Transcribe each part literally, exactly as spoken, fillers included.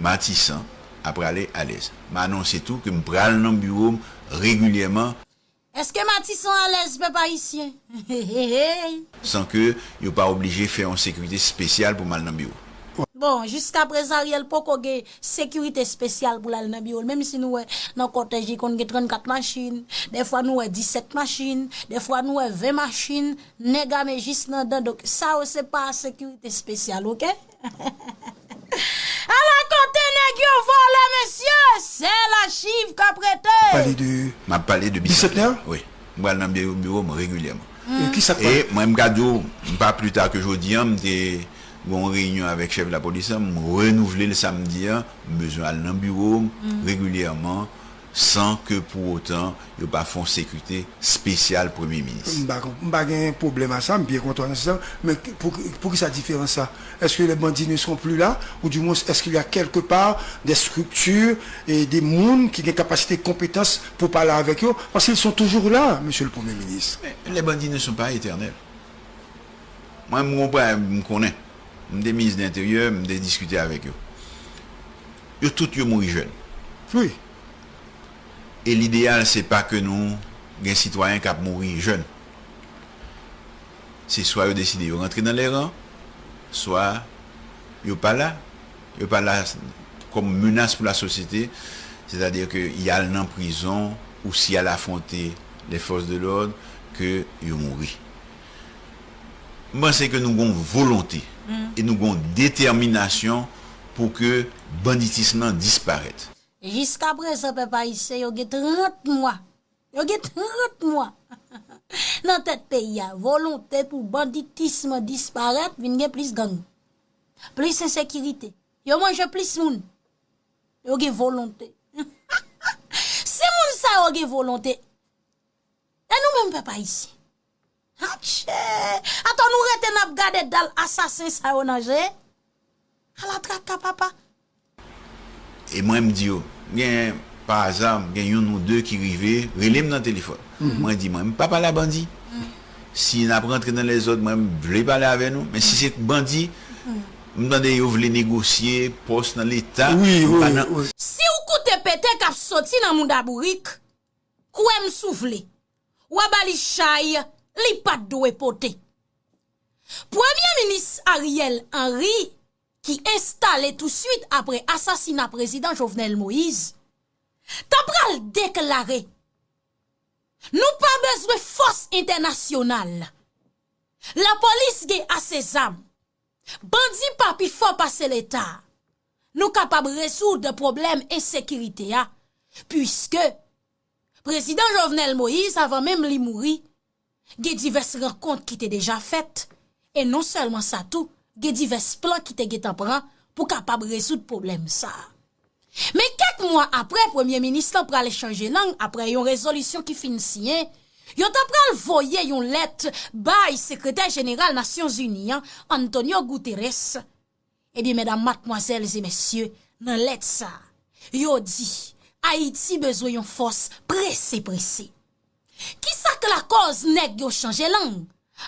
Matisan ap prale alèz. M anonse tou ke m pral nan biwo m regilyèman. Èske Matisan alèz, pèp ayisyen? San ke yo pa oblije fè yon sekirite espesyal pou m al nan biwo. Bon, jiskaprezan, Ariel poko gen sekirite espesyal pou l al nan biwo l. Menm si nou wè nan kòtèj li konn gen trannkat machin, dèfwa nou wè disèt machin, dèfwa nou wè ven machin, nèg ame jis nan dan. Donk, sa yo se pa sekirite espesyal, oke? Ala kote nèg yo vole, mesye! Sèl achiv k ap rete! Pale de M ap pale de disèt nè? Wi. M pral nan biwo, biwo m regilyèman. E ki sa k E pale? Mwen, m ka di w, m pa pli ta ke jodi a, m te gen yon reyinyon avèk chèf lapolis la, m renouvle l samdi a, m bezwen al nan biwo m regilyèman, san ke pou otan yo pa fè yon sekirite espesyal premye minis. M pa konp-, m pa gen pwoblèm a sa, m byen kontan nan sa, men ki- pou, pou ki sa diferans sa? Est-ce que les bandits ne sont plus là? Ou du moins, est-ce qu'il y a quelque part des structures e de moun ki gen kapasite, konpetans pou pale avèk yo, paske ils sont toujours là, Monsieur le Premier ministre. Men, les bandits ne sont pas éternels. Mwen, m konprann, m konnen. M te minis de lenteryè, m te diskite avèk yo. Yo tout yo mouri jèn. Wi. E lideyal, se pa ke nou gen sitwayen k ap mouri jèn. Se swa yo deside yo rantre nan lè ran, swa yo pa la. Yo pa la kòm menas pou lasosyete, sètadi ke y al nan prizon ou si y al afwonte les forces de l'ordre, ke yo mouri. M panse ke nou gon volonte e nou gon detèminasyon pou ke banditism nan disparèt. Jiskaprezan, pèp ayisyen, yo gen trant mwa. Yo gen trant mwa nan tèt peyi a. Volonte pou banditism disparèt, vin gen plis gang, plis ensekirite. Yo manje plis moun. Yo gen volonte. Si moun sa yo gen volonte, e nou menm pèp ayisyen? Atchè! Atò nou rete n ap gade dal asasen sa yo nan je? Ala traka, papa! E mwen, m di yo, gen, pa aza, gen youn ou de ki rive rele m nan telefòn. Mwen di, mwen, m pa pale a bandi. Si n ap rantre nan lezòd, mwen, m vle pale avè nou. Men si se bandi, m tande yo vle negosye pòs nan Leta, Wi, m pa wi, nan wi. Si w koute pete k ap soti nan mouda bourik, kwè m si w vle, w a ba li chay li pa t dwe pote. Premye minis Ariel Henry, ki enstale touswit apre asasina prezidan Jovenel Moïse, ta pral deklare: "Nou pa bezwen fòs entènasyonal. Lapolis gen ase zam. Bandi pa pi fò pase Leta. Nou kapab rezoud pwoblèm ensekirite a, piske prezidan Jovenel Moïse, avan menm li mouri, gen divès rankont ki te deja fèt, e non sèlman sa tou, gen divès plan ki te gentan pran pou kapab rezoud pwoblèm sa a." Men kèk mwa apre, premye minis lan pral chanje lang apre yon rezolisyon ki fin siyen, yo ta pral voye yon lèt bay sekretè jeneral Nasyonzini an, Antonio Guterres. Ebyen, medam, madmwazèl e mesye, nan lèt sa a, yo di Ayiti bezwen yon fòs prese prese. Kisa k lakòz nèg yo chanje lang?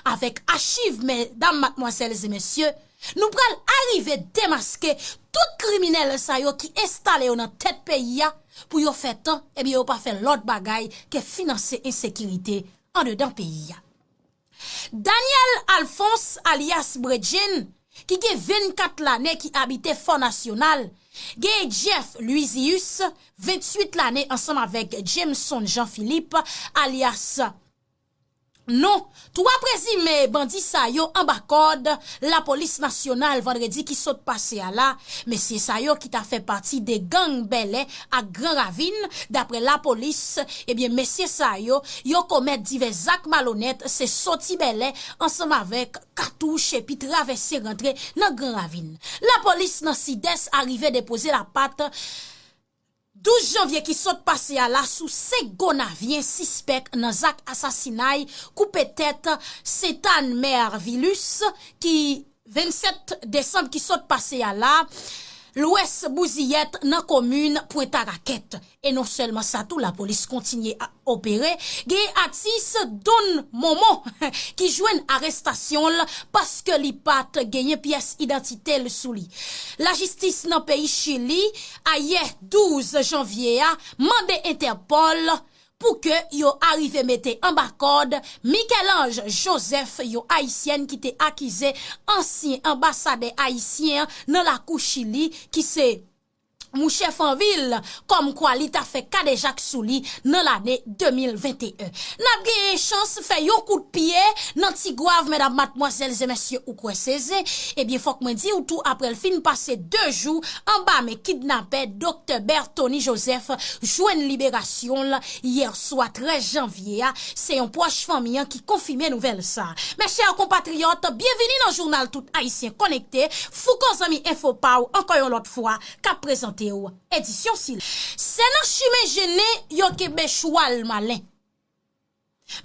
Avèk achiv, medam, madmwazèl e mesye, nou pral arive demaske tout kriminèl sa yo ki enstale yo nan tèt peyi a pou yo fè tan, ebyen, yo pa fè lòt bagay ke finanse ensekirite andedan peyi a. Daniel Alphonse, alyas Bredjin, ki gen vennkat lane, ki abite Fò Nasyonal, gen Jeff Luizius, venntuit lane, ansanm avèk Jameson Jean Philippe, alyas Non. Twa prezime bandi sa yo anba kòd lapolis nasyonal vandredi ki sot pase a la. Mesye sa yo ki ta fè pati de gang Bèlè ak Gran Ravin, daprè lapolis, ebyen, mesye sa yo, yo komèt divès zak malonèt, se soti Bèlè ansanm avèk katouch epi travèse rantre nan Gran Ravin. Lapolis nan Sidès arive depoze lapat douz janvye ki sot pase a la sou senk Gonavyen sispèk nan zak asasinay koupe tèt Sethan Mervilus ki vennsèt desanm ki sot pase a la. lwès Bouziyèt nan komin Pwentarakèt. E non sèlman sa tou, lapolis kontinye a opere. Gen atis Don Momo ki jwenn arestasyon l paske li pa t genyen pyès idantite l sou li. Lajistis nan peyi Chili, ayè douz janvye a, mande Entèpòl pou ke yo arive mete anba kòd Michel-Ange Joseph, yon Ayisyèn ki te akize ansyen anbasadè ayisyen an nan lakou Chili, ki se Mouche Fanvil, kòmkwa li ta fè kadejak sou li nan lane de mil venteyen. N ap genyen chans fè yon kout pye nan Tigwav, medam, madmwazèl e mesye, ou kwè se zen? Ebyen, fòk mwen di w tou, apre l fin pase de jou anba men kidnapè, Doktè Berthony Joseph jwenn liberasyon l yè swa trèz janvye a. Se yon pwòch fanmi an ki konfime nouvèl sa a. Mes chers compatriotes, byenvini nan jounal Tout Ayisyen Konekte, Fouco Zanmi Enfo pa w, ankò yon lòt fwa, k ap prezante w edisyon sila. Se nan chimen jennen yo kenbe chwal malen.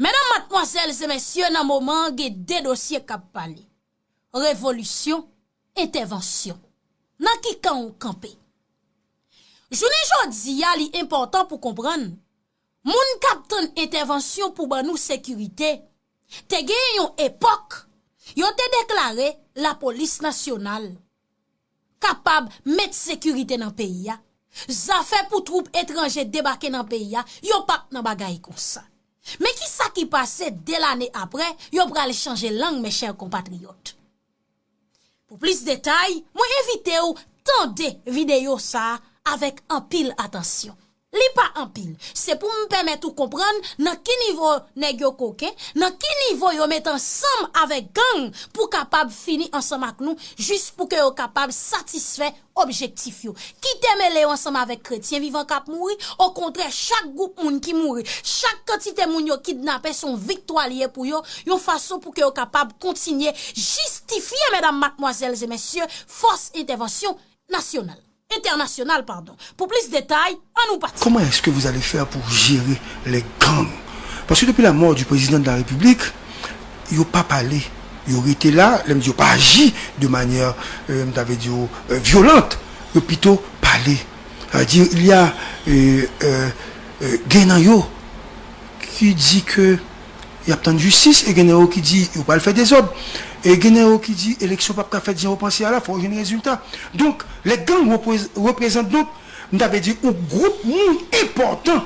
Medam, madmwazèl e mesye, nan moman an, gen de dosye k ap pale: revolisyon, entèvansyon. Nan ki kan w kanpe? Jounen jodi a, li enpòtan pou konprann, moun k ap tann entèvansyon pou ban nou sekirite, te gen yon epòk, yo te deklare lapolis nasyonal kapab met sekirite nan peyi a. Zafè pou twoup etranje debake nan peyi a, yo p ap nan bagay konsa. Men ki sa ki pase de lane apre, yo pral chanje lang, mes chers compatriotes. Pou plis detay, mwen envite w tande videyo sa a avèk anpil atansyon. Li pa anpil, se pou m pèmèt ou konprann nan ki nivo nèg yo koken, nan ki nivo yo met ansanm avèk gang pou kapab fini ansanm ak nou, jis pou ke yo kapab satisfè objektif yo. Kite mele yo ansanm avèk kretyen vivan k ap mouri. Okontrè, chak gwoup moun ki mouri, chak kantite moun yo kidnape, se yon viktwa li ye pou yo, yon fason pou ke yo kapab kontinye jistifye, medam, madmwazèl e mesye, fòs entèvansyon nasyonal, entènasyonal, padon. Pou plis detay, ann nou pati. Comment est-ce que vous allez faire pour gérer les gangs? Parce que depuis la mort du président de la République, yo pa pale, yo rete la, lè m di yo pa aji de manière, euh, m ta vle di, euh, violente, yo pito pale. Sa vle di, il y a, euh, euh, euh, gen nan yo ki di ke y ap tann jistis, e gen nan yo ki di yo pral fè dezòd, e gen nan yo ki di eleksyon p ap ka fèt jan yo panse a la, fò yo jwenn rezilta. Donk, les gangs reprez-, reprezant donk, m ta vle di, yon gwoup moun enpòtan.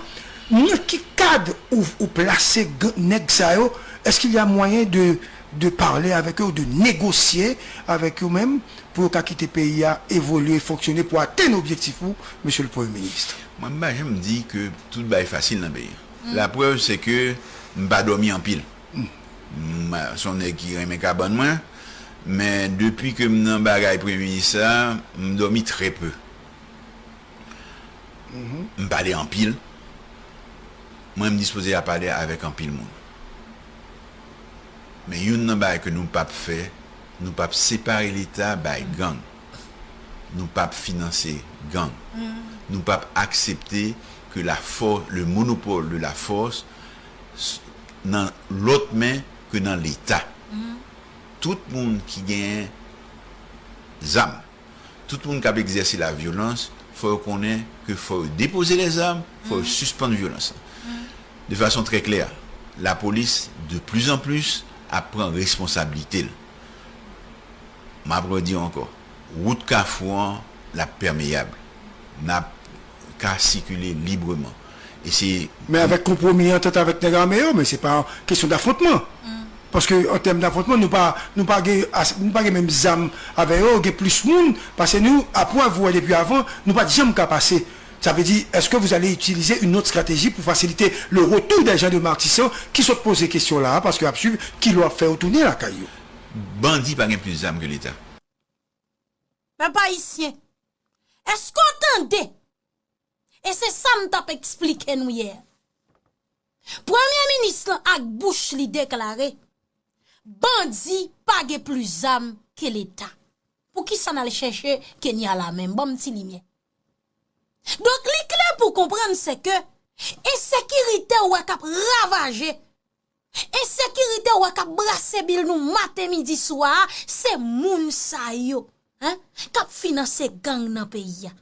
Nan ki kad ou, ou plase g-, nèg sa yo? Est-ce qu'il y a moyen de, de parler avec eux, de négocier avec eux-mêmes, pou yo ka kite peyi a evolye, fonksyone, pou atenn objektif ou, Mesye le Premye Minis? Mwen, m pa janm di ke tout bagay fasil nan peyi a. Laprèv, se ke m pa dòmi anpil. M, se yon nèg ki renmen kabann mwen, men depi ke m nan bagay Premye Minis sa, m dòmi trè pe. M pale anpil. Mwen, m dispoze a pale avèk anpil moun. Men youn nan bagay ke nou p ap fè, nou p ap separe Leta bay gang. Nou p ap finanse gang. Nou p ap aksepte ke la for-, le monopole de la force s-, nan lòt men ke nan Leta. Tout moun ki gen zam, tout moun k ap egzèse la vyolans, fò yo konnen ke fò yo depoze lèzam, fò yo sispann vyolans lan. De fason trè klè, lapolis, de plus en plus, ap pran responsablite l. M ap redi ankò, wout Kafou an, l ap pèmeyab. N ap ka sikile libreman. E se Men avèk konpwomi, antant avèk nèg ame yo, men se pa kesyon dafwontman. Paske an tèm dafwontman, nou pa, nou pa gen as-, nou pa gen menm zam avè yo, gen plis moun pase nou, aprèv ou wè depi avan, nou pa t janm ka pase. Sa vle di, est-ce que vous allez utiliser une autre stratégie pour faciliter le retour des gens de Martissant ki sot poze kesyon la a, paske y ap swiv ki lè w ap fè yo tounen lakay yo? Bandi pa gen plis zam ke Leta. Pèp ayisyen, èske w tande? E se sa m t ap eksplike nou yè. Premye minis lan ak bouch li deklare, bandi pa gen plis zam ke Leta. Poukisa n al chèche Kenya la menm? Ban m ti limyè. Donk, li klè pou konprann se ke ensekirite ou wè k ap ravaje, ensekirite ou wè k ap brase bil nou maten, midi, swa a, se moun sa yo. Hein? K ap finanse gang nan peyi a.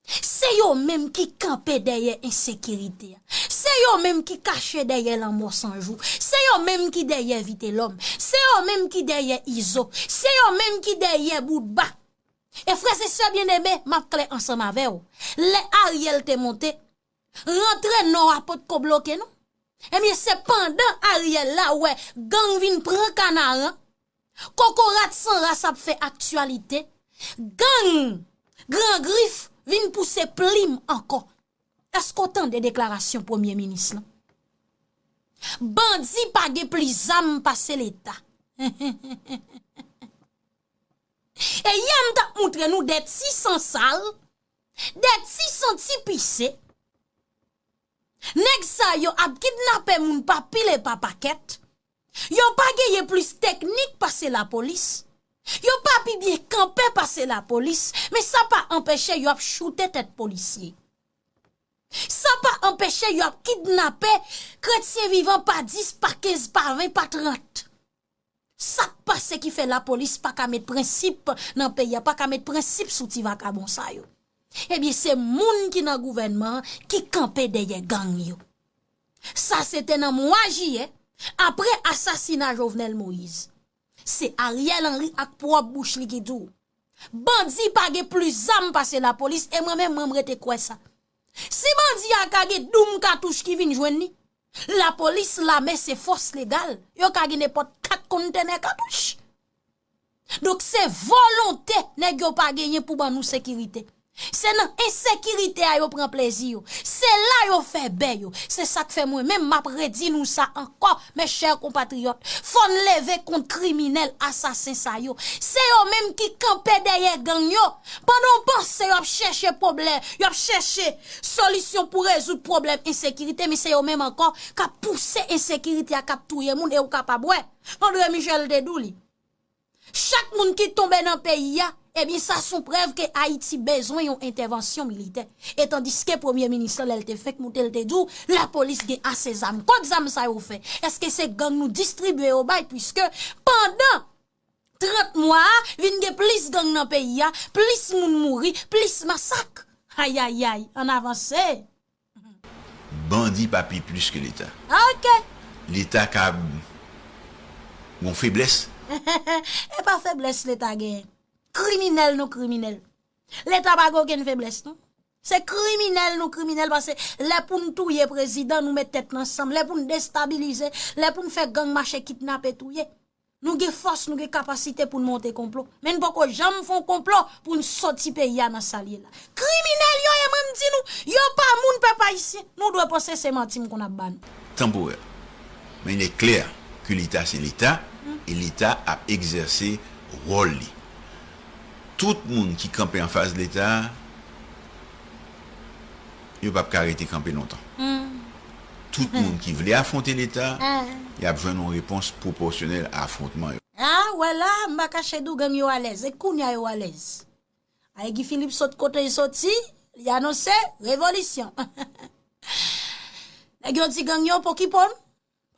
Se yo menm ki kanpe dèyè ensekirite a. Se yo menm ki kache dèyè lanmò san jou. Se yo menm ki dèyè Vitelòm. Se yo menm ki dèyè Izo. Se yo menm ki dèyè Boutba. E frè e sè byeneme, m ap klè ansanm avè w. Lè Ariel te monte, rantre Nò a potko bloke non. Ebyen, se pandan Ariel la wè gang vin pran Kanaran, kokorat san ras ap fè aktyalite, gang Gran Grif vin pouse plim ankò. Èske w tande deklarasyon premye minis lan? Bandi pa gen plis zam pase Leta. E yè m t ap moutre nou de ti san sal, de ti santi pise. Nèg sa yo ap kidnape moun pa pil e pa pakèt. Yo pa genyen plis teknik pase lapolis. Yo pa pi byen kanpe pase lapolis, men sa pa anpeche yo ap choute tèt polisye. Sa pa anpeche yo ap kidnape kretyen vivan pa dis, pa kenz, pa ven, pa trant. Sa k pase ki fè lapolis pa ka met prensip nan peyi a, pa ka met prensip sou ti vakabon sa yo? Ebyen, se moun ki nan gouvènman an ki kanpe dèyè gang yo. Sa se te nan mwa jiyè, apre asasina Jovenel Moïse. Se Ariel Henry ak pwòp bouch li ki di w, bandi pa gen plis zam pase lapolis, e mwen menm, mwen, m rete kwè sa. Si bandi a ka gen doum katouch ki vin jwenn li, lapolis, lame se fòs legal, yo ka gen nenpòt kat kontenè katouch. Donk, se volonte nèg yo pa genyen pou ban nou sekirite. Se nan ensekirite a yo pran plezi yo. Se la yo fè bè yo. Se sa k fè mwen menm m ap redi nou sa ankò, mes chers compatriotes. Fò n leve kont kriminèl, asasen sa yo. Se yo menm ki kanpe dèyè gang yo. Pandan w panse y ap chèche pwoblè-, y ap chèche solisyon pou rezoud pwoblèm ensekirite, men se yo menm ankò k ap pouse ensekirite a, k ap touye moun, e ou kapab wè. André Michel te di w li. Chak moun ki tonbe nan peyi a, ebyen, sa se yon prèv ke Ayiti bezwen yon entèvansyon militè. E tandiske premye minis lan, lè l te fenk moute, l te di w, lapolis gen ase zam. Kot zam sa yo fè? Èske se gang nou distribye yo bay? Piske pandan trant mwa a, vin gen plis gang nan peyi a, plis moun mouri, plis masak. Ayayay, ann avanse. Bandi pa pi plis ke Leta. Ok. Leta ka gon feblès. E pa feblès Leta genyen. Kriminèl nou kriminèl. Leta pa gen okenn feblès non. Se kriminèl nou kriminèl, paske lè pou n touye prezidan, nou met tèt n ansanm. Lè pou n destabilize, lè pou n fè gang mache kidnape, touye, nou gen fòs, nou gen kapasite pou n monte konplo. Men n poko janm fè yon konplo pou n soti peyi a nan sa l ye la. Kriminèl yo ye, mwen m di nou, yo pa moun pèp ayisyen. Nou dwe panse se manti m konn ap ba nou. Tanporè. Men il est clair ke Leta se Leta, e Leta ap egzèse wòl li. Tout moun ki kanpe anfas Leta, yo p ap ka rete kanpe lontan. Tout moun ki vle afwonte Leta, y ap jwenn yon repons pwopòsyonèl a afwontman yo. Ah, wè la, m pa kache di w gang yo alèz. E kounya yo alèz. Ay Guy Philippe sot kote l soti, li anonse revolisyon. Nèg yo di gang yo pokipo n.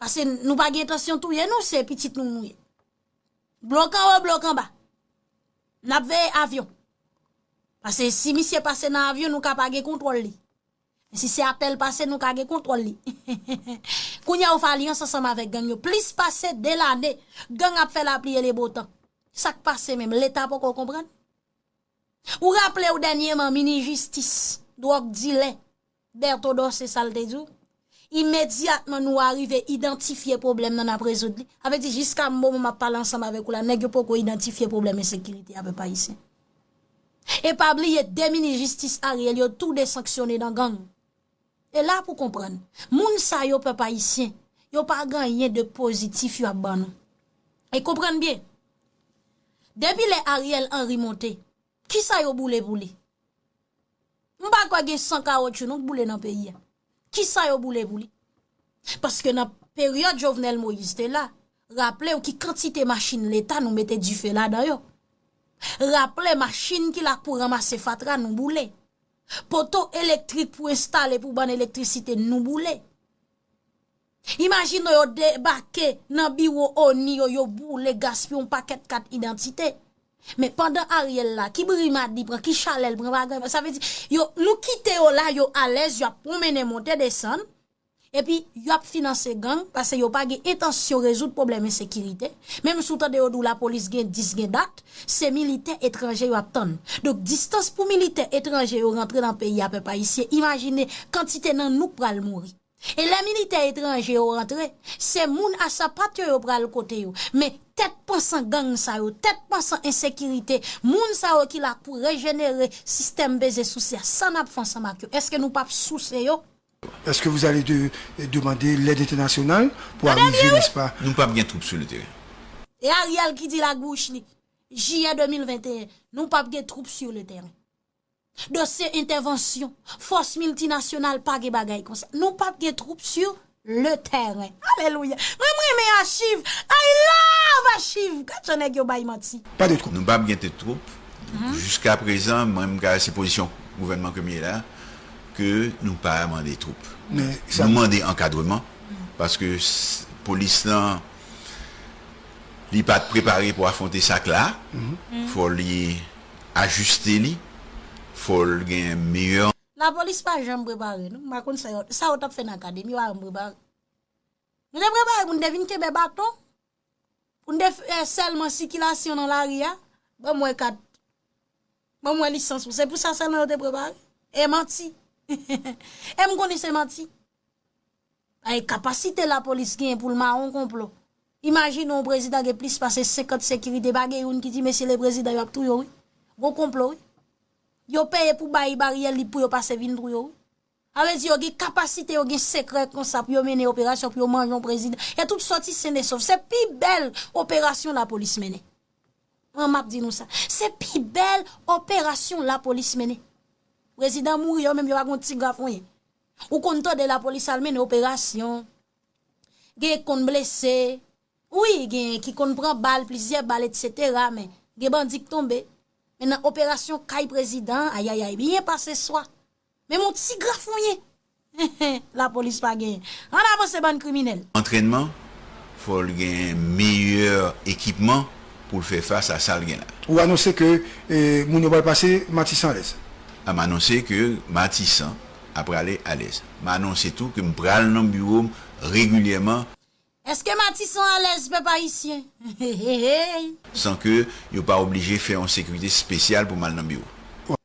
Paske nou pa gen entansyon touye nou, se pitit nou nou ye. Blòk anwo, blòk anba. N ap veye avyon. Paske si misye pase nan avyon, nou ka pa gen kontwòl li. Men si se atè l pase, nou ka gen kontwòl li. Kounye a ou fè alyans ansanm avèk gang yo. Plis pase de lane, gang ap fè lapli e le botan. Sa k pase menm? Leta poko konprann? Ou raple w dènyèman minis jistis, dwòg dilè, Berto Dorcé sa l te di w? Imedyatman nou arive idantifye pwoblèm nan, n ap rezoud li. Sa vle di jiska moman m ap pale ansanm avèk ou la, nèg yo poko idantifye pwoblèm ensekirite a pèp ayisyen. E pa bliye de minis jistis Ariel yo tou de sanksyone nan gang. E la pou konprann, moun sa yo pèp ayisyen, yo pa gen anyen de pozitif y ap ban nou. E konprann byen, depi lè Ariel Henry monte, kisa yo boule pou li? M pa kwè gen san kawotchou non k boule nan peyi a. Kisa yo boule pou li? Paske nan peryòd Jovenel Moïse te la, raple w ki kantite machin Leta nou mete dife ladan yo. Raple machin ki la pou ranmase fatra nou boule. Poto elektrik pou enstale pou bann elektrisite nou boule. Imajine w yo debake nan biwo ONI yo, yo boule, gaspiye yon pakèt kat idantite. Men pandan Ariel la, ki bri mad li pran, ki chalè l pran, pa gen, sa vle di, yo, nou kite yo la, yo alèz, y ap pwomennen, monte, desann, epi y ap finanse gang, paske yo pa gen entansyon rezoud pwoblèm ensekirite. Menm si w tande yo di w lapolis gen dis, gen dat, se militè etranje y ap tann. Donk, distans pou militè etranje yo rantre nan peyi a, pèp ayisyen, imajine kantite nan nou k pral mouri. E lè militè etranje yo rantre, se moun a sapat yo yo pral kote yo. Men tèt pansan gang sa yo, tèt pansan ensekirite, moun sa yo ki la pou rejenere sistèm peze souse a, sa n ap fè ansanm ak yo? Èske nou p ap souse yo? Est-ce que vous allez de, demander l'aide internationale pour arriver, n'est-ce pas? Nou p ap gen twoup sou le teren. E Ariel ki di l ak bouch li, jiyè de mil venteyen, nou p ap gen twoup sou le teren. Dosye entèvansyon, fòs miltinasyonal pa gen bagay konsa. Nou p ap gen twoup sou le teren. Alelouya. Mwen, mwen renmen achiv. I love achiv. Gad jan nèg yo bay manti. Pas de twoup. Nou p ap gen twoup. Jiska prezan, mwen, m ka se pozisyon gouvènman ke m ye la, ke nou pa mande twoup. Men sa, Nou mande ankadreman, paske s- polis lan, li pa t prepare pou afwonte sa k la. Fò li ajiste li, fò l gen meyè Lapolis pa janm prepare, non. M pa konn sa yo, sa yo t ap fè nan akademi, yo pa janm prepare. Nou te prepare pou n te vin kenbe baton, pou n te fè sèlman sikilasyon nan lari a. Ban m wè kat. Ban m wè lisans ou. Se pou sa sèlman yo te prepare. E manti. E m konnen se manti. Ay, kapasite lapolis gen pou l mawon konplo. Imajine yon prezidan gen plis pase senkant sekirite, pa gen youn ki di, mesye le prezidan, yo ap touye w, wi. Gon konplo, wi. Yo peye pou bay baryè lib pou yo pase vin touye w, wi. Sa vle di yo gen kapasite, yo gen sekrè konsa pou yo mennen operasyon, pou yo manje yon prezidan. E tout sòti sen e sof. Se pi bèl operasyon lapolis mennen. Mwen, m ap di nou sa. Se pi bèl operasyon lapolis mennen. Prezidan mouri, yo menm yo pa gon ti grafonyen. Ou konn tande lapolis al mennen operasyon. Gen konn blese. Wi, gen ki konn pran bal, plizyè bal, etsetera. Men gen bandi k tonbe. Men nan operasyon kay prezidan, ayayay, byen pase swa. Menm yon ti grafonyen. Lapolis pa genyen. Ann avanse, bann kriminèl. Antrènman, fò l gen meyè ekipman pou l fè fas a sa l gen la. Ou anonse ke eh, moun yo pral pase Matisan alèz. M anonse ke Matisan ap prale alèz. M anonse tou ke m pral nan biwo m regilyèman. Èske Matisan alèz, pèp ayisyen? San ke yo pa oblije fè yon sekirite espesyal pou m al nan biwo.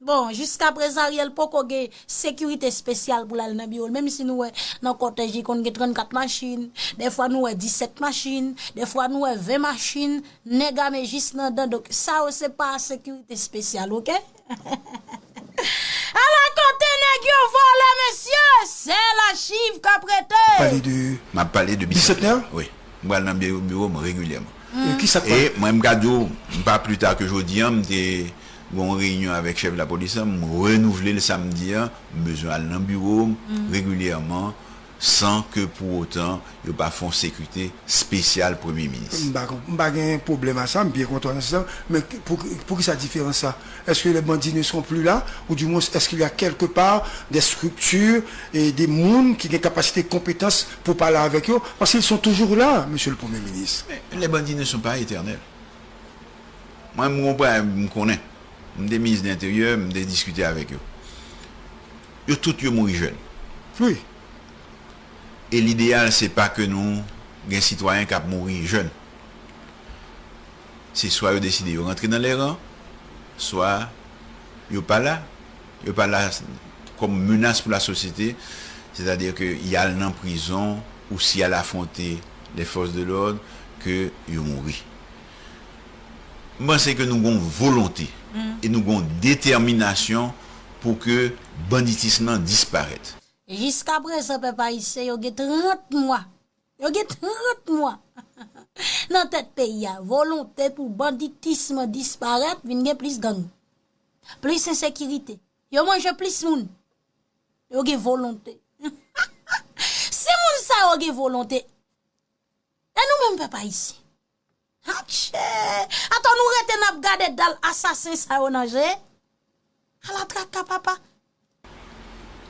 Bon, jiska prezan Ariel poko gen sekirite espesyal pou l al nan biwo l. Menm si nou wè nan kòtèj li konn gen trannkat machin, dèfwa nou wè disèt machin, dèfwa nou wè ven machin, nèg ame jis nan dan. Donk sa yo se pa sekirite espesyal, oke? Ala kote nèg yo vole, mesye! Sèl achiv k ap rete! Pale de M ap pale de Bisètnè? Wi. M pral nan biwo, biwo m regilyèman. eh, ki sa k E mwen, m ka di w, m pa pli ta ke jodi a, m te gen yon reyinyon avèk chèf lapolis la, m renouvle l samdi a, m bezwen al nan biwo m regilyèman, san ke pou otan yo pa fè yon sekirite espesyal premye minis. M pa, m pa gen pwoblèm a sa, m byen kontan nan sa. Men pou, pou ki sa diferans sa? Est-ce que les bandits ne sont plus là? Ou du moins, est-ce qu'il y a quelque part des structures et des moun ki gen kapasite, konpetans pou pale avèk yo? Parce qu'ils sont toujours là, monsieur le Premier ministre. Men, les bandits ne sont pas éternels. Mwen, m konprann, m konnen. M te minis de lenteryè, m te diskite avèk yo. Yo tout yo mouri jèn. Wi. E lideyal, se pa ke nou gen sitwayen k ap mouri jèn. Se swa yo deside yo rantre nan lè ran, swa yo pa la. Yo pa la kòm menas pou lasosyete, sètadi ke y al nan prizon ou si y al afwonte les forces de l'ordre, ke yo mouri. M panse ke nou gon volonte e nou gon detèminasyon pou ke banditism nan disparèt. Jiska prezan, pèp ayisyen, yo gen trant mwa. Yo gen trant mwa nan tèt peyi a. Volonte pou banditism disparèt, vin gen plis gang, plis ensekirite. Yo manje plis moun. Yo gen volonte. Si moun sa yo gen volonte, e nou menm pèp ayisyen? Atchè! Atò nou rete n ap gade dal asasen sa yo nan je? Ala traka, papa!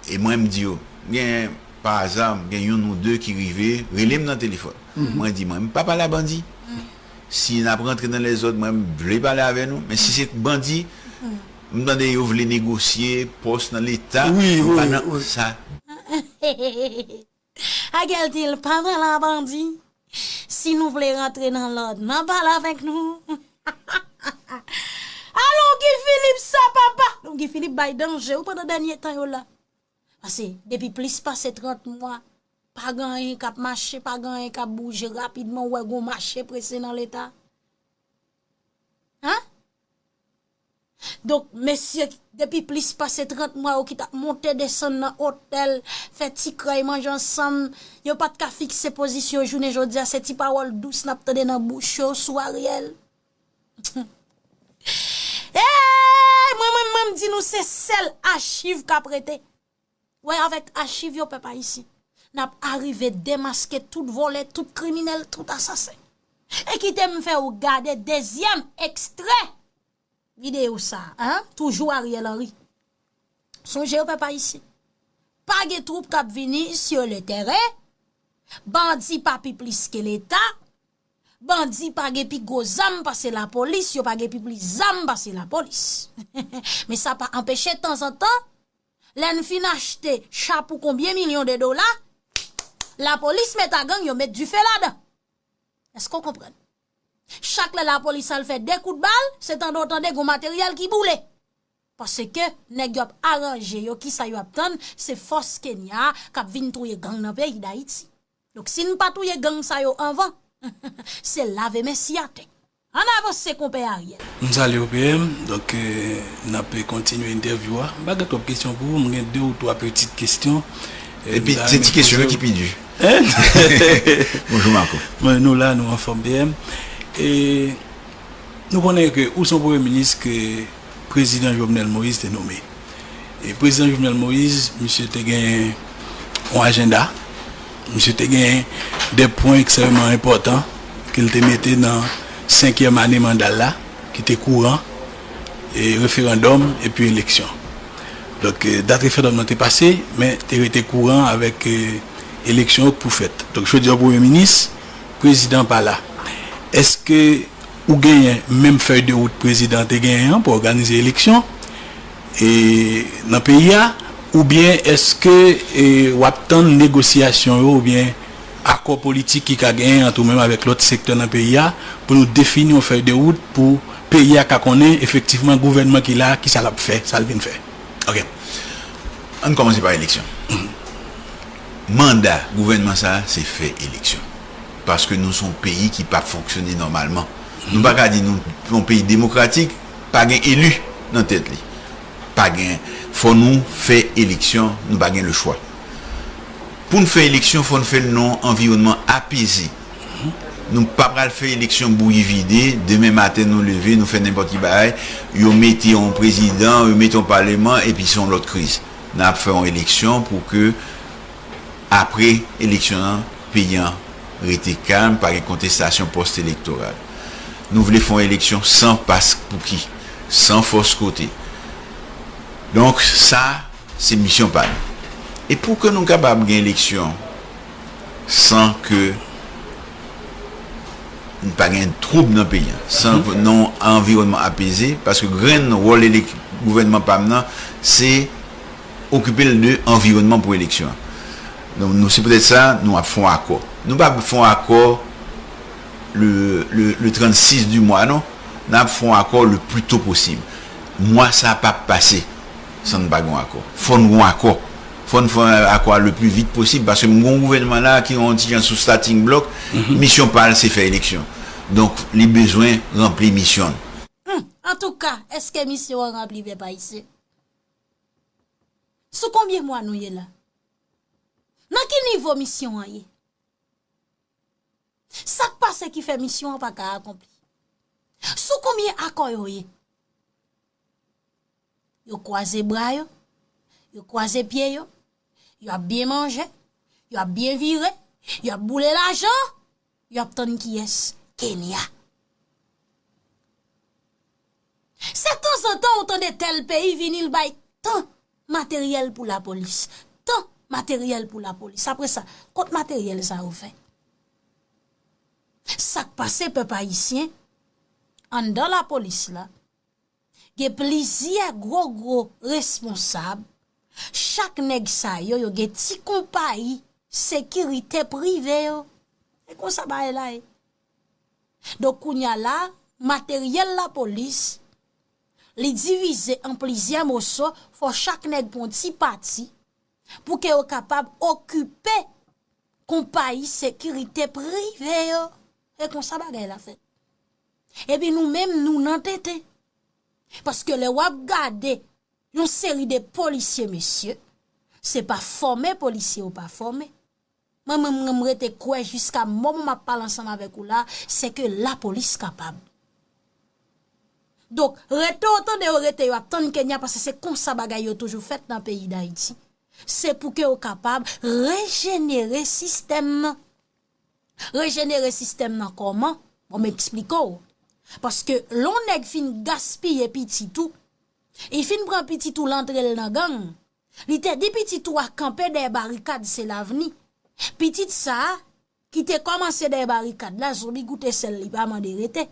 E mwen, m di yo, gen, pa aza, gen youn ou de ki rive rele m nan telefòn. Mwen di, mwen, m pa pale a bandi. Si n ap rantre nan lèzòd, mwen, m vle pale avè nou. Men si se bandi, m tande yo vle negosye pòs nan Leta, Wi, m pa wi, nan wi. sa. Ariel di l pa pral a bandi. Si nou vle rantre nan lòd, n a pale avèk nou. Alon Guy Philippe sa papa. Alon Guy Philippe bay danje wi pandan dènye tan yo la. Paske depi plis pase trant mwa, pa gen anyen k ap mache, pa gen anyen k ap bouje rapidman, ou wè gon mache prese nan Leta. Hein? Donk, mesye, depi plis pase trant mwa yo ki t ap monte desann nan otèl, fè ti krèy manje ansanm, yo pa t ka fikse pozisyon jounen jodi a, se ti pawòl dous n ap tande nan bouch yo sou Ariel. Eey, mwen, mwen, mwen, m di nou se sèl achiv k ap rete. Wè avèk achiv yo pèp ayisyen, n ap arive demaske tout vòlè, tout kriminèl, tout asasen. E kite m fè w gade dezyèm ekstrè videyo sa a, toujou Ariel Henry. Sonje yo pèp ayisyen, pa gen twoup k ap vini sur le terrain, bandi pa pi plis ke Leta, bandi pa gen pi gwo zam pase lapolis, yo pa gen pi plis zam pase lapolis. Men sa pa anpeche tanzantan, lè n fin achte cha pou konbyen milyon de dola, lapolis met a gang yo met dife ladan. Èske w konprann? Chak lè lapolis al fè de kout bal, se tande w tande gon materyèl ki boule. Paske nèg yo ap aranje yo, kisa yo ap tann, se fòs Kenya a k ap vin touye gang nan peyi Dayiti. Donk si n pa touye gang sa yo anvan, se lave men si atè. Ann avanse konpè Ariel. M salye w P M, donk n ap kontinye entèvyou a. M pa gen twòp kesyon pou ou, m gen de ou twa pitit kesyon. Epi se ti kesyon yo ki pi di. Bonjou Marco. Mwen nou la, nou anfòm P M. E nou konnen ke ou se yon premye minis ke prezidan Jovenel Moïse te nonmen. E prezidan Jovenel Moïse, misye te gen yon ajanda, misye te gen de pwen ekstrèmman enpòtan ke l te mete nan senkyèm ane manda l la, ki te kouran, e referandòm epi eleksyon. Donk, dat referandòm nan te pase, men te rete kouran avèk eleksyon yo k pou fèt. Donk, jodi a, premye minis, prezidan pa la. Èske ou genyen menm fèy de wout prezidan te genyen an pou òganize eleksyon e nan peyi a, oubyen èske e, w ap tann negosyasyon yo oubyen akò politik ki ka genyen ant ou menm avèk lòt sektè nan peyi a pou nou defini yon fèy de wout pou peyi a ka konnen efektivman gouvènman ki la, kisa l ap fè, sa l vin fè? Ok. Ann kòmanse pa eleksyon. Manda gouvènman sa a, se fè eleksyon. Paske nou se yon peyi ki p ap fonksyone nòmalman. Nou pa ka di nou yon peyi demokratik, pa gen eli nan tèt li. Pa gen, fò nou fè eleksyon, nou pa gen lechwa. Pou n fè eleksyon, fò n fè l nan yon anviwònman apeze. Nou pa pral fè eleksyon bouyi vide, demen maten nou leve, nou fè nenpòt ki bagay, yo mete yon prezidan, yo mete yon paleman, epi se yon lòt kriz. N ap fè yon eleksyon pou ke apre eleksyon an, peyi an rete kalm, pa gen kontestasyon pòs-elektoral. Nou vle fè yon eleksyon san paspouki, san fòs kote. Donk, sa, se misyon pa nou. E pou ke nou kapab gen eleksyon san ke n pa gen twoub nan peyi an, san nan yon anviwònman apeze, paske grenn wòl elek- gouvènman pa m nan, se okipe l de anviwònman pou eleksyon an. Donk, nou, se poutèt sa, nou ap fè yon akò. Nou pa fè yon akò le, le, le trannsis di mwa, non. N ap fè yon akò le pli to posib. Mwa sa p ap pase san n pa gen yon akò. Fò n gen yon akò. Fò n fè akò a le pli vit posib, paske m gen yon gouvènman la ki yon ti jan sou starting block, misyon pa l se fè eleksyon. Donk, li bezwen ranpli misyon l. Hmm, antouka, èske misyon an ranpli pèp ayisyen? Sou konbyen mwa nou ye la? Nan ki nivo misyon an ye? Sa k pase ki fè misyon an pa ka akonpli? Sou konbyen akò yo ye? Yo kwaze bra yo, yo kwaze pye yo, yo ap byen manje, yo ap byen vire, yo ap boule lajan, yo ap tann kiyès? Kenya. Se tanzantan ou tande tèl peyi vini l bay tan materyèl pou lapolis. Tan materyèl pou lapolis. Apre sa, kot materyèl sa yo fè? Sa k pase, pèp ayisyen? Anndan lapolis la, gen plizyè gwo gwo responsab. Chak nèg sa yo, yo gen ti konpayi sekirite prive yo. E konsa bagay la ye. Donk, kounye a la, materyèl lapolis, li divize an plizyè moso, fò chak nèg pran ti pati pou ke yo kapab okipe konpayi sekirite prive yo. E konsa bagay la fèt. Epi nou menm, nou nan tenten. Paske lè w ap gade yon seri de polisye, mesye, se pa fòme polisye yo pa fòme. Mwen menm, mwen, m rete kwè jiska moman m ap pale ansanm avèk ou la, se ke lapolis kapab. Donk, rete w tande yo rete, yo ap tann Kenya, paske se konsa bagay yo toujou fèt nan peyi Dayiti. Se pou ke yo kapab rejenere sistèm nan. Rejenere sistèm nan kòman? Bon, m eksplike w. Paske lè yon nèg fin gaspiye pitit ou, li fin pran pitit ou, l antre l nan gang, li te di pitit ou a kanpe dèyè barikad, se lavni. Pitit sa a, ki te kòmanse dèyè barikad la, zonbi goute sèl, li pa mande rete.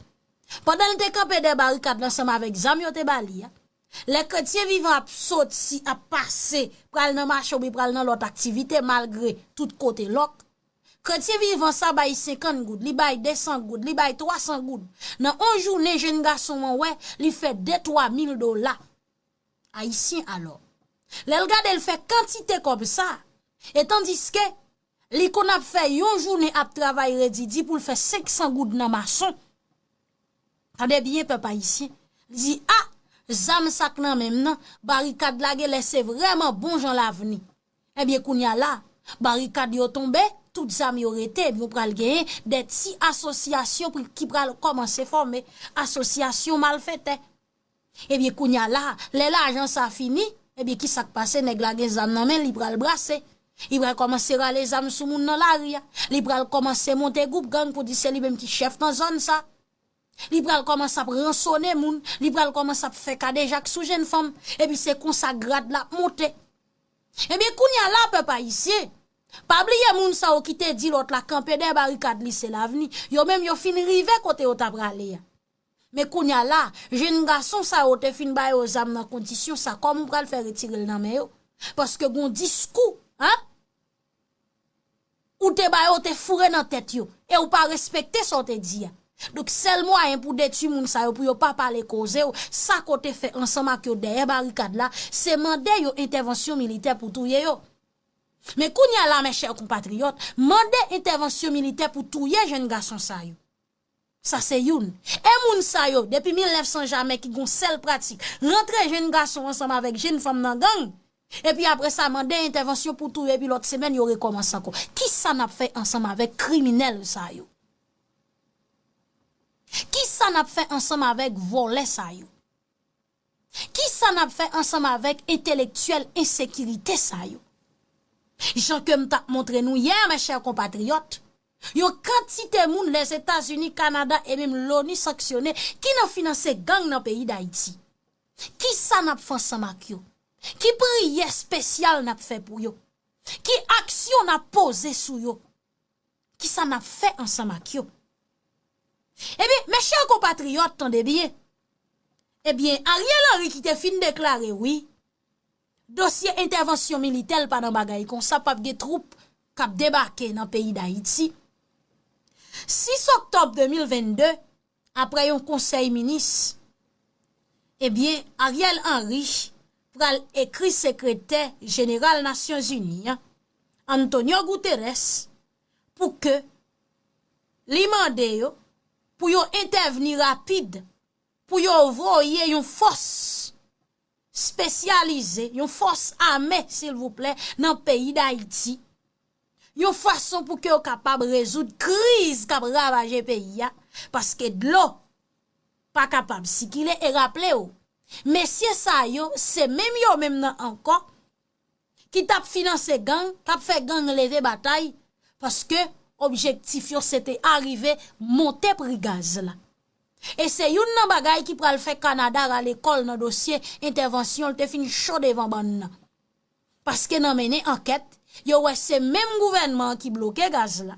Pandan l te kanpe dèyè barikad la ansanm avèk zam yo te ba li a, lè kretyen vivan ap soti, ap pase, pral nan mache oubyen pral nan lòt aktivite, malgre tout kote lòk, kretyen vivan sa bay senkant goud, li bay de san goud, li bay twa san goud. Nan yon jounen, jenn gason an wè, li fè de twa mil dola ayisyen alò. Lè l gade, l fè kantite kòb sa, e tandiske li konn ap fè yon jounen ap travay redidi pou l fè senk san goud nan mason. Tande byen, pèp ayisyen. Li di, a, zam sa k nan men m nan, barikad la genlè se vrèman bon jan lavni. Ebyen, kounye a la, barikad yo tonbe, tout zam yo rete, ebyen, ou pral genyen de ti asosyasyon pri-, ki pral kòmanse fòme, asosyasyon malfetè. Ebyen, kounye a la, lè lajan sa fini, ebyen, ki sa k pase? Nèg la gen zam nan men, li pral brase. Li pral kòmanse rale zam sou moun nan lari a. Li pral kòmanse monte gwoup gang pou di se li menm ki chèf nan zòn sa. Li pral kòmanse ap ransone moun, li pral kòmanse ap fè kadejak sou jenn fanm. Epi se konsa grad la ap monte. Ebyen, kounye a la, pèp ayisyen, pa bliye moun sa yo ki te di lòt la kanpe dèyè barikad, li se lavni. Yo menm, yo fin rive kote yo ta prale a. Men kounye a la, jenn gason sa yo te fin ba yo zam nan kondisyon sa, kòman w pral fè retire l nan men yo? Paske gon diskou, an, ou te ba yo, te foure nan tèt yo, e ou pa respekte sa w te di a. Donk, sèl mwayen pou detwi moun sa yo, pou yo pa pale koze w, sa ke w te fè ansanm ak yo dèyè barikad la, se mande yo entèvansyon militè pou touye yo. Men kounye a la, mes chers compatriotes, mande entèvansyon militè pou touye jenn gason sa yo. Sa se youn. E moun sa yo, depi mil nèf san jamè ki gon sèl pratik, rantre jenn gason ansanm avèk jenn fanm nan gang, epi apre sa mande entèvansyon pou touye, epi lòt semèn yo rekòmanse ankò. Kisa n ap fè ansanm avèk kriminèl sa yo? Kisa n ap fè ansanm avèk vòlè sa yo? Kisa n ap fè ansanm avèk entelektyèl ensekirite sa yo? Jan ke m t ap montre nou yè, mes chers compatriotes, yon kantite moun Lèzetazini, Kanada e menm Loni sanksyone ki nan finanse gang nan peyi Dayiti. Kisa n ap fè ansanm ak yo? Ki priyè espesyal n ap fè pou yo? Ki aksyon n ap poze sou yo? Kisa n ap fè ansanm ak yo? Ebyen, mes chers compatriotes, tande byen. Ebyen, Ariel Henry ki te fin deklare, wi, dosye entèvansyon militè l pa nan bagay konsa, p ap gen twoup k ap debake nan peyi Dayiti. Sis oktòb de mil vennde, apre yon konsèy minis, ebyen, Ariel Henry pral ekri sekretè jeneral Nasyonzini an, Antonio Guterres, pou ke li mande yo pou yo entèvni rapid, pou yo voye yon fòs espesyalize, yon fòs ame, silvouplè, nan peyi Dayiti, yon fason pou ke yo kapab rezoud kriz k ap ravaje peyi a, paske dlo pa kapab sikile. E raple w, mesye sa yo, se menm yo menm nan ankò ki t ap finanse gang, k ap fè gang leve batay, paske objektif yo se te arive monte pri gaz la. E se youn nan bagay ki pral fè Kanada rale kò l nan dosye entèvansyon l te fin cho devan bann nan. Paske nan mennen ankèt, yo wè se menm gouvènman an ki bloke gaz la.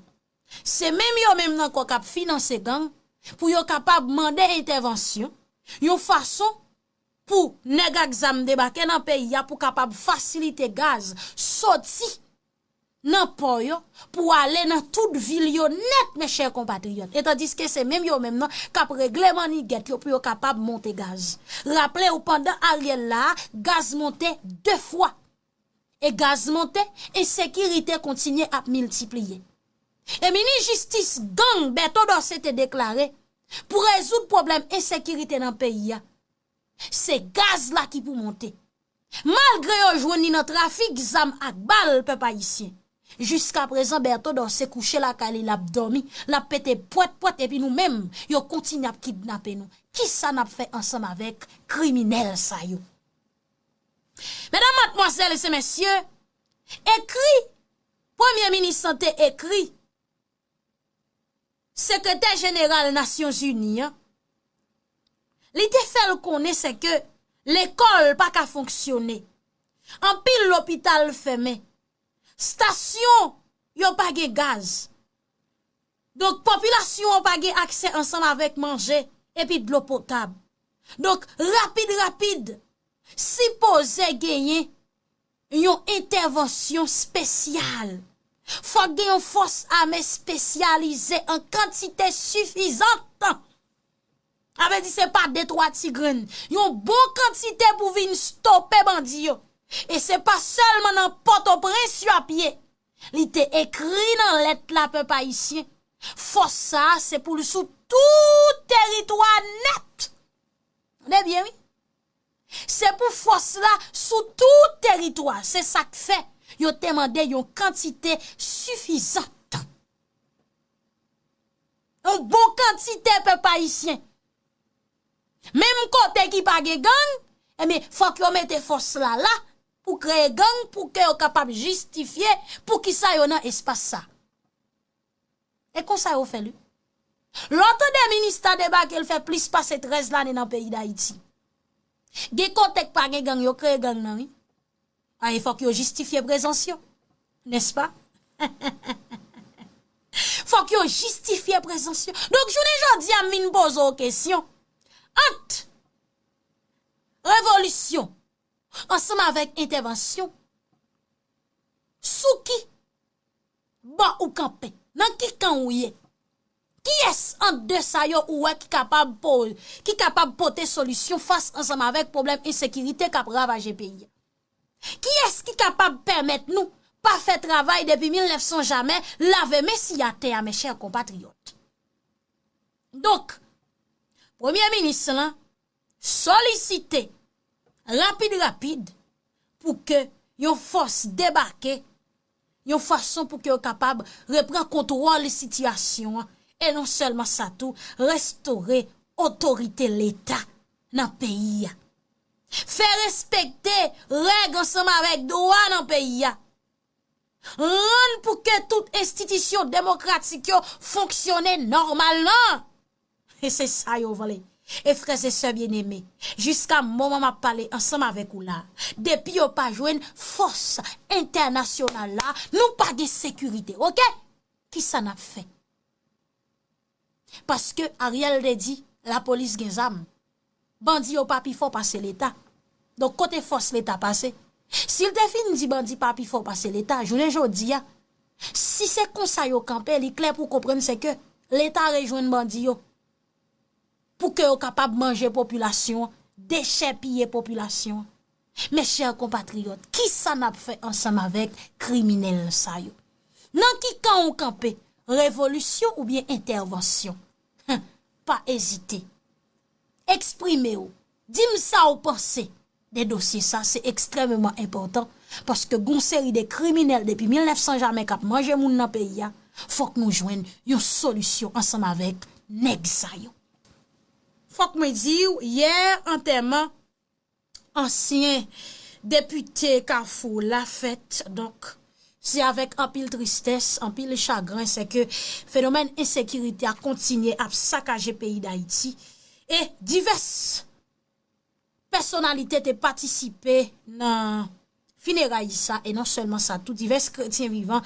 Se menm yo menm nan ankò k ap finanse gang pou yo kapab mande entèvansyon, yon fason pou nèg ak zam debake nan peyi a pou kapab fasilite gaz soti nan pò yo pou ale nan tout vil yo nèt, mes chers compatriotes. E tandiske se menm yo menm nan k ap regle mannigèt yo pou yo kapab monte gaz. Raple w, pandan Ariel la, gaz monte de fwa. E gaz monte, ensekirite kontinye ap miltipliye. E minis jistis gang Berto Dorcé te deklare, pou rezoud pwoblèm ensekirite nan peyi a, se gaz la ki pou monte. Malgre yo jwenn li nan trafik zam ak bal, pèp ayisyen, jiskaprezan Berto Dorcé kouche lakay li, l ap dòmi, l ap pete pwèt pwèt, epi nou menm, yo kontinye ap kidnape nou. Kisa n ap fè ansanm avèk kriminèl sa yo? Medam, madmwazèl e mesye, ekri, Premye minis lan te ekri Sekretè jeneral Nasyonzini an, li te fè l konnen se ke lekòl pa ka fonksyone. Anpil lopital fèmen. Stasyon yo pa gen gaz. Donk, popilasyon an pa gen aksè ansanm avèk manje epi dlo potab. Donk, rapid, rapid, sipoze genyen yon entèvansyon espesyal. Fòk gen yon fòs ame espesyalize an kantite sifizan. Sa vle di se pa de twa ti grenn. Yon bon kantite pou vin stope bandi yo. E se pa sèlman nan Pòtoprens yo ap ye. Li te ekri nan lèt la, pèp ayisyen. Fòs sa a, se pou l sou tout teritwa nèt. Tande byen, wi. Se pou fòs la sou tout teritwa. Se sa k fè yo te mande yon kantite sifizan. Yon bon kantite, pèp ayisyen. Menm kote ki pa gen gang, ebyen, fòk yo mete fòs la la pou kreye gang, pou ke yo kapab jistifye poukisa yo nan espas sa. E konsa yo fè l, wi. Lè w tande minis la debake, l fè plis pase trèz lane nan peyi Dayiti. Gen kote k pa gen gang, yo kreye gang nan, wi. A, e fòk yo jistifye prezans yo, nèspa? Fòk yo jistifye prezans yo. Donk, jounen jodi a, m vin poze w kesyon. Ant revolisyon ansanm avèk entèvansyon, sou ki bò ou kanpe? Nan ki kan ou ye? Kiyès ant de sa yo ou wè ki kapab po-, ki kapab pote solisyon fas ansanm avèk pwoblèm ensekirite k ap ravaje peyi a? Kiyès ki kapab pèmèt nou pa fè travay depi mil nèf san jamè, lave men siyatè a, mes chers compatriotes? Donk, premye minis lan solisite rapid rapid pou ke yon fòs debake, yon fason pou ke yo kapab reprann kontwòl sitiyasyon an, e non sèlman sa tou, restore otorite Leta nan peyi a. Fè respekte règ ansanm avèk dwa nan peyi a. Rann pou ke tout enstitisyon demokratik yo fonksyone nòmalman. E se sa yo vle. E frè e sè byeneme, jiska moman m ap pale ansanm avèk ou la, depi yo pa jwenn fòs entènasyonal la, nou pa gen sekirite, oke? Kisa n ap fè? Paske Ariel te di, lapolis gen zam. Bandi yo pa pi fò pase Leta. Donk, kote fòs Leta pase? Si l te fin di bandi pa pi fò pase Leta, jounen jodi a, si se konsa yo kanpe, li klè pou w konprann se ke Leta rejwenn bandi yo. Pou ke yo kapab manje popilasyon an, dechèpiye popilasyon an. Mes chers compatriotes, kisa n ap fè ansanm avèk kriminèl sa yo? Nan ki kan ou kanpe? Revolisyon oubyen entèvansyon? Hen, pa ezite. Eksprime w. Di m sa w panse de dosye sa, se ekstrèmeman enpòtan, paske gon seri de kriminèl depi mil nèf san jamè k ap manje moun nan peyi a, fòk nou jwenn yon solisyon ansanm avèk nèg sa yo. Fòk mwen di w, yè, antèman ansyen depite Kafou la fèt. Donk, se avèk anpil tristès, anpil chagren, se ke fenomèn ensekirite a kontinye ap sakaje peyi Dayiti. E divès pèsonalite te patisipe nan fineray sa, e non sèlman sa, tou divès kretyen vivan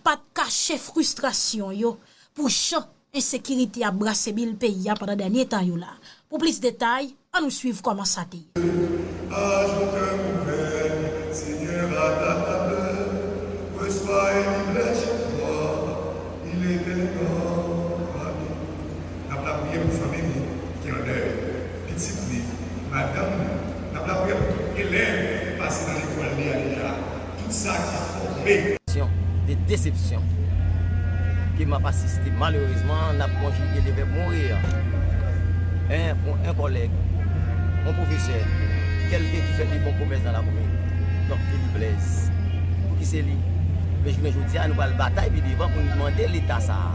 pa t kache fristrasyon yo pou jan ensekirite ap brase bil peyi a pandan dènye tan yo la. Pou plis detay, ann nou swiv kòman sa te ye. Ajoute un couvert, Seigneur, à ta faveur, reçois et libère chez toi, il est un homme ami. N ap lapriyè pou fanmi nou ki an dèy, pitit li, madanm li. N ap lapriyè pou tout elèv ki pase nan lekòl li a deja. Tout sa ki fòme. De desepsyon ke m ap asiste. Malerezman, n ap konjige le vèb mourir. En, pou en kòlèg, yon pwofesè, kèlke ki fè de bon pwomès nan lakomin. Donk, Eli Blèz. Pou ki se li? Men jounen jodi a, nou pral batay pi devan pou nou mande Leta sa a.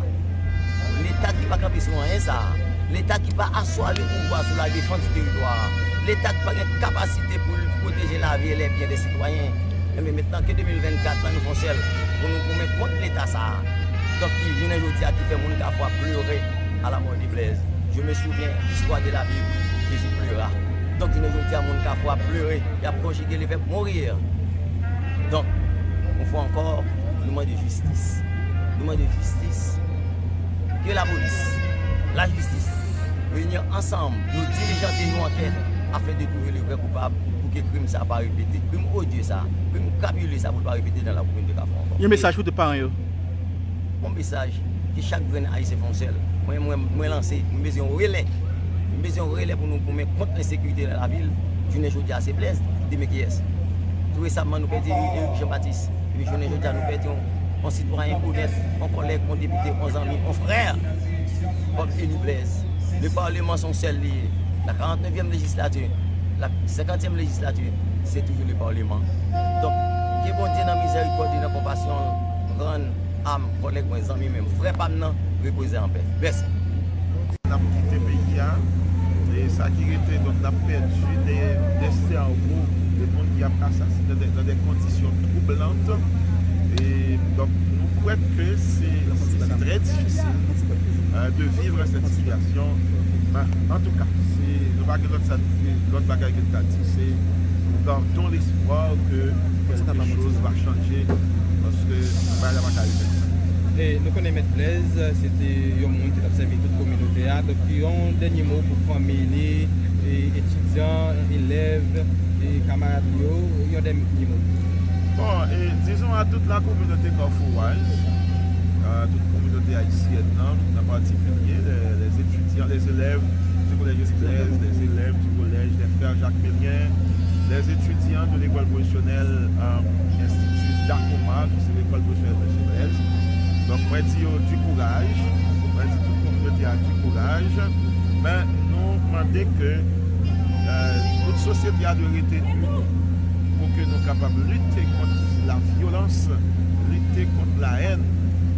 Leta ki pa kanpe sou anyen sa a. Leta ki pa aswa le pouvwa sou la defans di teritwa a. Leta ki pa gen kapasite pou l pwoteje lavi e lè byen de sitwayen. Enben, mentnan ke de mil vennkat la, nou fè yon sèl pou nou goumen kont Leta sa a. Donk, ki jounen jodi a, ki fè moun Kafou ap pleure à la mort de Blaise. Je me souviens, histoire de la Bible, Jésus pleura. Donk, jounen jodi a, moun Kafou ap pleure, y ap konjige le vèb mourir. Donk, yon fwa ankò, nou mande jistis. Nou mande jistis. Ke lapolis, lajistis, reyini ansanm, yo dilijante yon ankèt afin de trouve le vrai coupable pou ke krim sa pa repete. Krim odye sa, krim kabile sa pou l pa repete nan lakomin de Kafou ankò. Yon mesaj pou tout paran yo. Yon mesaj ke chak grenn Ayisyen fè yon sèl. Mwen, mwen, mwen lanse, mwen bezwen yon relè. Mwen bezwen yon relè pou nou goumen kont lensekirite nan lavil. Jounen jodi a, se Blaise, demen kiyès? Tou resaman, nou pèdi Eric Jean Baptiste. Epi jounen jodi a, nou pèdi yon, yon sitwayen onèt, yon kòlèg, yon depite, yon zanmi, yon frè. Kòm Eli Blaise, le Parlement se yon sèl li ye. La karantnevyèm lejislati, la senkantyèm lejislati, se toujou le Parlement. Donk, ke Bondye nan mizèrikòd li, nan konpasyon l, rann a m, kòlèg mwen, zanmi menm, frè pa m nan, repoze anpè. Mèsi. N ap kite peyi a, e sa ki rete, donk, n ap pèdi de, de sèvo, de moun ki ap asasinen nan de, nan de kondisyon twoublant. E, donk, nou kwè ke se, se trè difisil, euh, de vivre cette situation. Men, antouka, se, nou pa gen lòt sa, lòt bagay ke n ka di, se nou gardons l'espoir que quelque chose va changer, paske bagay la pa ka rete konsa. E nou konnen Mèt Blaise, se te yon moun ki t ap sèvi tout kominote a. Donk, yon dènye mo pou fanmi li, e etidyan, elèv, e kamarad li yo, yon dènye mo. Bon, e dizon a tout la communauté kafouwaz, a tout kominote ayisyèn nan, an patikilye, les, les étudiants, les élèves du collège Eli Blaise, les élèves du collège des frères Jacques Pellerin, les étudiants de l'école professionnelle, euh, Institut Dakoma, ki se lekòl pwofesyonèl Mesye Blaise. Donk, mwen di yo di kouraj, mwen di tout kominote a di kouraj, men nou mande ke, euh, tout sosyete a dwe rete ini pou ke nou kapab lite kont la vyolans, lite kont la haine,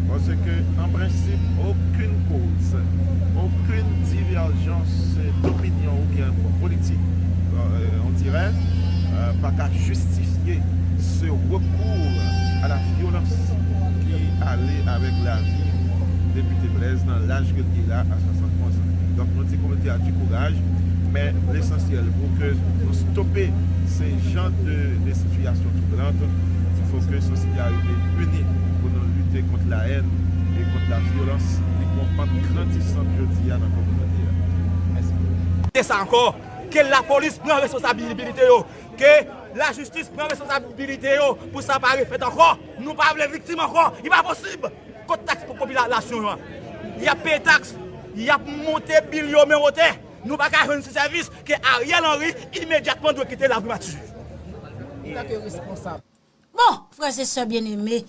paske, an prensip, okenn koz, okenn divèjans dopinyon oubyen politik, euh, on dirait, euh, pa ka jistifye ce recours à la violence ki ale avèk lavi depite Blaise nan laj ke l ye la a swasannonz an. Donk, nou di kominote a di kouraj, men lesansyèl pou ke nou stope se jan de, de sitiyasyon twoublant, il faut que sosyete a rete ini pou nou lite kont la haine e kont la violence ki pran pant grandisant jodi a nan kominote a. Mèsi. E sa ankò, ke lapolis pran responsabilite yo, ke lajistis pran responsabilite yo pou sa pa refèt ankò. Nou pa vle viktim ankò, li pa posib. Kot taks pou popilasyon an? Y ap peye taks, y ap monte bil yo men wotè. Nou pa ka jwenn ti sèvis ke Ariel Henry imedyatman dwe kite laprimati. Antanke responsab. Bon, frè e sè byeneme,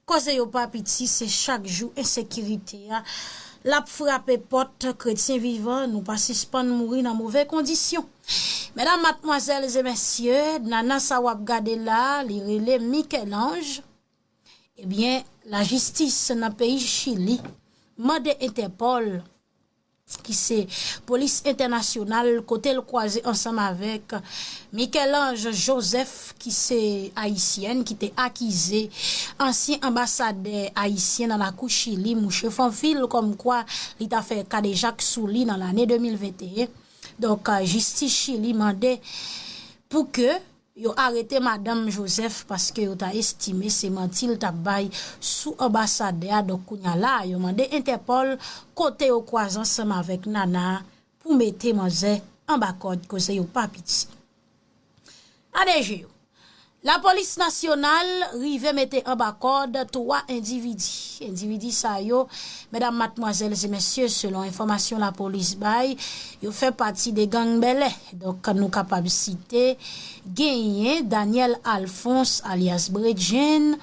koze yo pa piti, se chak jou ensekirite a l ap frape pòt kretyen vivan, nou pa sispann mouri nan move kondisyon. Medam, madmwazèl e mesye, nana sa w ap gade la, li rele Michel-Ange. Ebyen, lajistis nan peyi Chili mande Entèpòl, ki se polis entènasyonal, kote l kwaze ansanm avèk Michel-Ange Joseph, ki se ayisyèn, ki te akize ansyen anbasadè ayisyen nan lakou Chili, mouche Fanfil, kòmkwa li ta fè kadejak sou li nan lane de mil venteyen. Donk, jistis Chili mande pou ke yo arete madanm Joseph paske yo ta estime se manti l t ap bay sou anbasadè a. Donk, kounye a la, yo mande Entèpòl kote yo kwaze ansanm avèk Nana pou mete manzè anba kòd, koze yo pa piti. A D G yo. Lapolis nasyonal rive mete anba kòd twa endividi. Endividi sa yo, medam, madmwazèl e mesye, selon enfòmasyon lapolis bay, yo fè pati de gang Bèlè. Donk, nou kapab site, genyen Daniel Alphonse, alyas Bredjen,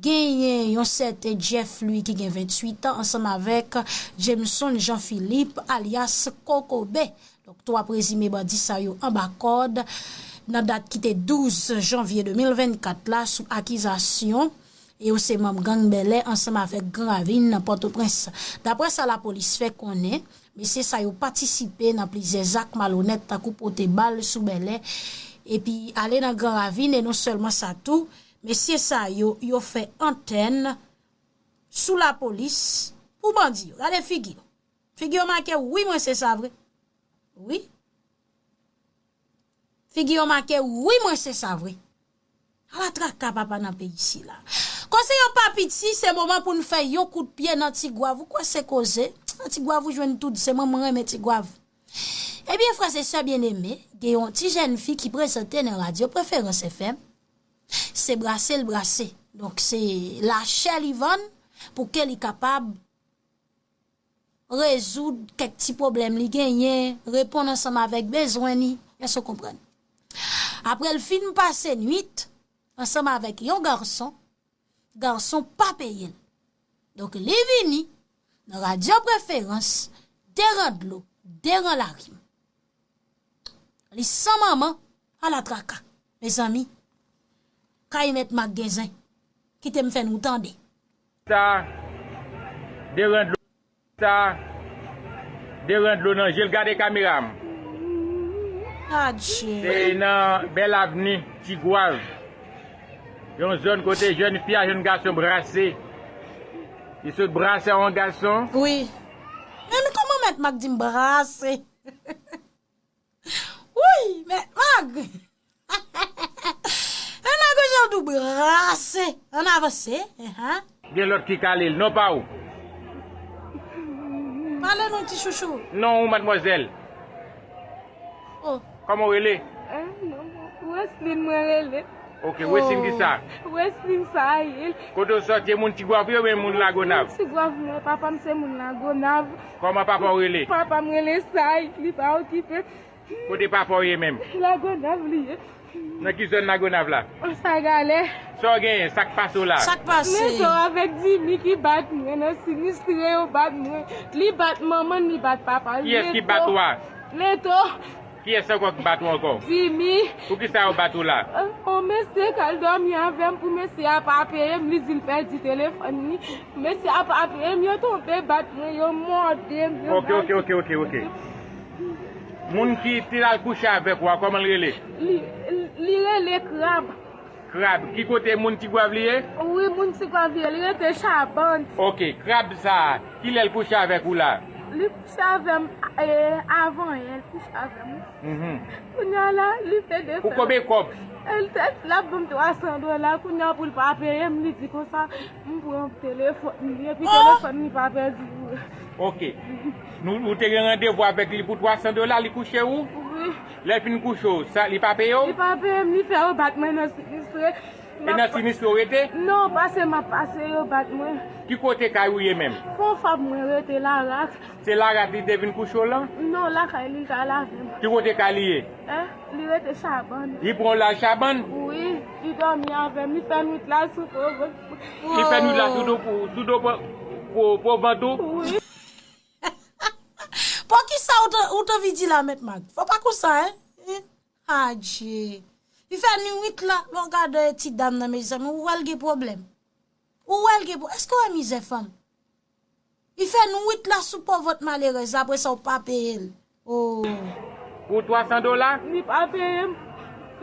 genyen yon sèten Jeff Louis ki gen venntuit an, ansanm avèk Jameson Jean Philippe, alyas Kokobe. Donk, twa prezime bandi sa yo anba kòd nan dat ki te douz janvye de mil vennkat la sou akizasyon e yo se manm gang Bèlè ansanm avèk Gran Ravin nan Pòtoprens. Daprè sa lapolis fè konnen, mesye sa yo patisipe nan plizyè zak malonèt tankou pote bal sou Bèlè epi ale nan Gran Ravin e non sèlman sa tou, mesye sa yo, yo fè antèn sou lapolis pou bandi yo. Gade figi yo. Figi yo make wi mwen se sa vre. Wi. Figi yo make wi mwen se sa vre. Ala traka papa nan peyi sila. Koze yo pa piti, se moman pou n fè yon kout pye nan Tigwav. Ou kwè se koze? Nan Tigwav ou jwenn tout, se mwen mwen renmen Tigwav. Ebyen, frè e sè byeneme, gen yon ti jèn fi ki prezante nan radyo Preferans F M. Se brase l brase. Donk, se lachè li vann pou ke li kapab rezoud kèk ti pwoblèm li genyen, reponn ansanm avèk bezwen li, èske w konprann? Apre l fin pase nwit ansanm avèk yon gason, gason pa peye l. Donk, li vini nan radyo Preferans, de ran dlo, de ran larim. Li san manman, ala traka. Mezanmi, kay Mèt Mak gen zen. Kite m fè nou tande. Sa, de ran dlo, sa, de ran dlo nan je l, gade kamera m. Adje. Se nan Bèl Avni, Tigwav. Yon zòn kote jèn fi a jwenn gason brase. Li sot brase a yon gason. Wi. Men kòman Mèt Mak di m brase? Wi, Mèt Mag! Ann agoch jan w di w brase. Ann avanse. Enhen. Gen lòt ki kale l. Non pa w. Pale non, ti chouchou. Non ou, madmwazèl? Oh. Kòman w rele? Eh, non, Weslin mwen rele. Ok, Weslin ki sa? Weslin Sahil. Kote w sòti, e moun Tigwav ou oubyen moun Lagonav? Moun Tigwav mwen, papa m se moun Lagonav. Kòman papa w rele? Papa m rele Sahil, li pa okipe. Kote papa w ye menm? Lagonav li ye. Nan ki zòn Lagonav la? Sagalè. Sa w genyen? Sa k pase w la? Sa k pase? Leto avèk Dimi ki bat mwen nan sinistre yo bat mwen. Li bat manman l, li bat papa l. Kiyès ki bat ou a? Leto. Kiyès ankò ki bat ou ankò? Dimi. Poukisa yo bat ou la? On mesye k al dòmi avè m pou mesye a pa peye m, li di l pèdi telefòn li. Mesye a pa peye m, yo tonbe bat mwen, yo mòde m, yo... Ok, ok, ok, ok, ok. Moun ki te al kouche avèk ou a, kòman l rele? Li, li rele Krab. Krab, ki kote, moun Tigwav li ye? Wi, moun Tigwav li ye, li rete Chabann. Ok, Krab sa a, kilè l kouche avèk ou la? Li kouche avè m, e, avan yè, li kouche avè m. Mhm. Kounye a la, li te defann. Pou konbyen kòb? L te, l ap ban m twa san dola, kounye a pou l pa peye m, li di konsa, m pran telefòn li, epi telefòn li pa pèdi vre. Ok. Nou, ou te gen randevou avèk li pou twa san dola, li kouche ou? Wi. Lè l fin kouche w, sa, li pa peye w? Li pa peye m, li fè yo bat mwen nan sinistre. E nan sinistre w rete? Non, pase m ap pase, yo bat mwen. Ki kote kay ou ye menm? Fon fab mwen rete, Larak. Se Larak li te vin kouche w lan? Non, lakay li, kay la menm. Ki kote kay li ye? Eh, li rete Chabann. Li pran w la Chabann? Wi, li dòmi avè m, li fè nwit la sou po vant mwen. Li fè nwit la sou do, sou do po, po, po vant ou? Wi. Poukisa ou t, ou t anvi di la, Mèt Mag? Fò pa konsa, en? Adje. Li fè nwit la, lè w gade ti dam nan, mezanmi, ou wè l gen pwoblèm. Ou wè l gen pwoblèm. Èske w wè mizè fanm? Li fè nwit la sou po vant malerèz la, apre sa w pa peye l. Oh. Pou twa san dola? Li pa peye m.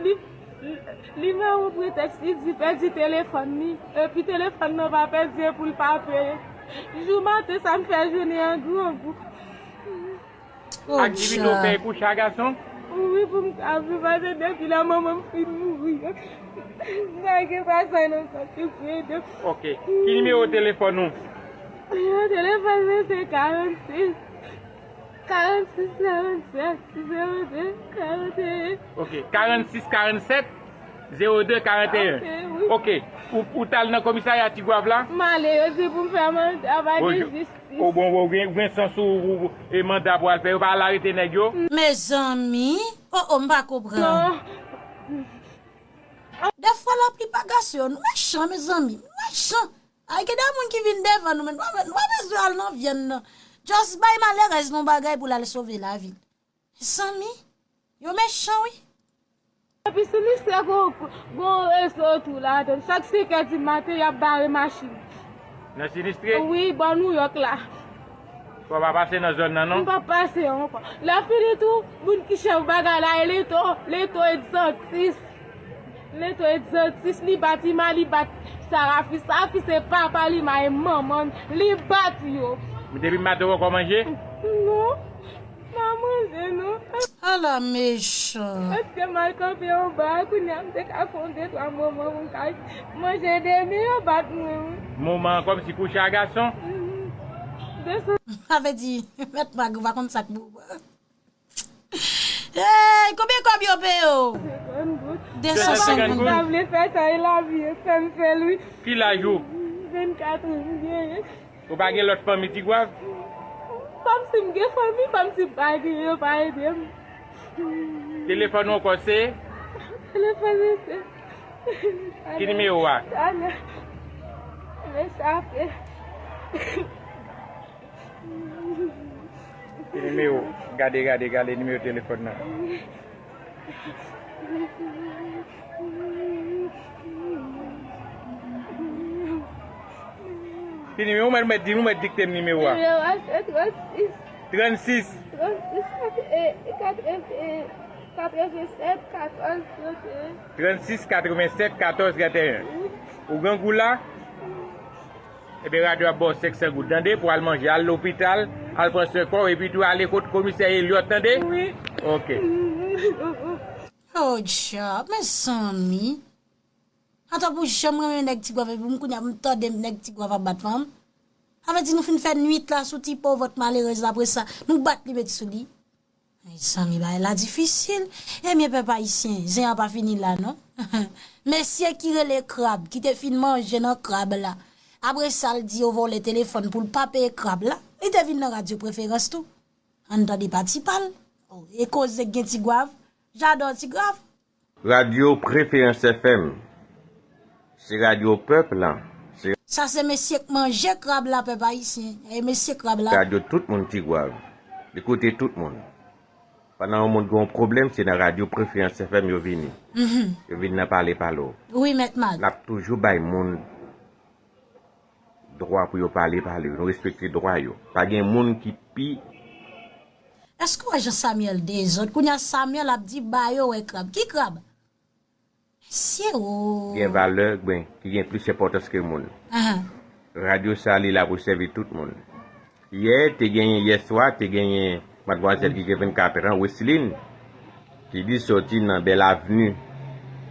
Li, li, li mete yon pretèks, li di pèdi telefòn li. Epi telefòn nan pa pèdi, e pou l pa peye. Jou maten sa m fè jounen an grangou. Oh, ak Jimmy tou fè kouche a gason? Wi, pou m ka viv, paske depi lè manman m fin mouri, m pa gen pèsòn ankò ki pou ede m. Ok. Ki nimewo telefòn ou? Nimewo telefòn mwen se karannsis, karannsis, karannsèt, zewo de, karanteyen. Ok. Karannsis, karannsèt, zewo de, karanteyen. Ok, wi. Ok. Ou, ou t al nan komisarya Tigwav la? M ale, yo di pou m fè manda, pa gen jistis. O bon, bon, gen, gen sans ou, ou, e manda pou al fè, yo pa al arete nèg yo? Mezanmi, o, o, m pa konprann. Non. Dèfwa laplipa gason yo, nou mechan, mezanmi, nou mechan. Ay, gen de moun ki vin devan nou, men nou pa, nou pa bezwen al nan vyann nan. Just bay malerèz nan bagay pou l al sove lavi l. Mezanmi, yo mechan, wi. Epi sinistre gon, gon rezo tou ladan. Chak senk è di maten, y ap bare machin. Nan sinistre? Wi, bò Nouyòk la. Fò w pa pase nan zòn nan, non? M p ap pase ankò. Lè fini tou, moun ki chèf bagay la, e Leto, Leto egzantis. Leto egzantis, li bat Ima, li bat Sarafi. Sarafi se papa l, Ima e manman l, li bat yo. Men depi maten ou poko manje? Non. Pa manje, non. Ala mechan. Èske m al kanpe anba a, kounye a m te ka fè yon de twa moman pou m ka manje demi, yo bat mwen, wi. Moman an kòmsi kouche a gason? Mhm. Desann. Sa vle di, mèt Mag, ou pa konn sa k pou ou. Hey, konbyen kòb yo peye w? Senkant goud. De san senkant goud. Desann senkant goud. M pa vle fè sa, e lavi e fè m fè l, wi. Ki laj ou? Vennkat an m genyen. Ou pa gen lòt fanmi Tigwav? Kòmsi m gen fanmi, kòmsi m pa gen, yo pa ede m. Telefòn ou ankò se? Telefòn mwen se. Ki nimewo a? Talè. Men chape. Ki nimewo? Gade, gade, gade nimewo telefòn nan. Ki nimewo? Ou mèt, ou mèt di m, ou mèt dikte m nimewo a. Nimewo a se trannsis. Trannsis. Trannsis, kat-, e, katreven, katrevennsèt, katòz, tranteyen. Trannsis, katrevennsèt, katòz, tranteyen. Wi. Ou grangou la? Ebyen, radyo ap ba w senk san goud, tande, pou al manje, al lopital, al pran swen kò w, epi tou ale kot komisè Eliot, tande? Wi. Ok. Oh, dja, mezanmi. Atò pou janm renmen nèg Tigwav, epi m kounye a m tande nèg Tigwav ap bat fanm. Sa vle di nou fin fè nwit la sou ti pòv vant malerèz la, apre sa, nou bat li met sou li. Mezanmi, bagay la difisil. Ebyen, pèp ayisyen, zen an pa fini la, non. Mesye ki rele Krab, ki te fin manje nan krab la, apre sa, l di yo vòlè telefòn pou l pa peye krab la, li te vin nan radyo Preferans tou. Ann tande pati pa l. Oh, e koze k gen Tigwav, jadan Tigwav. Radyo Preferans F M. Se radyo pèp la. Se Sa se mesye k manje krab la, pèp ayisyen. E mesye krab la. Radyo tout moun Tigwav. Li koute tout moun. Pandan yon moun gen yon pwoblèm, se nan radyo Preferans F M yo vini. Mhm. Yo vin nan pale pale w. Wi, mèt Mag. N ap toujou bay moun dwa pou yo pale, pale. Nou respekte dwa yo. Pa gen moun ki pi Èske w wè jan Samuel dezòd? Kounye a Samuel ap di ba yo wè krab. Ki krab? Mesye o! Gen valè, gen, ki gen plis enpòtans ke moun. Ahan. Radyo sa, li la pou sèvi tout moun. Yè, te genyen, yè swa, te genyen madmwazèl ki gen vennkat an, Wesline, ki li soti nan Bèl Avni.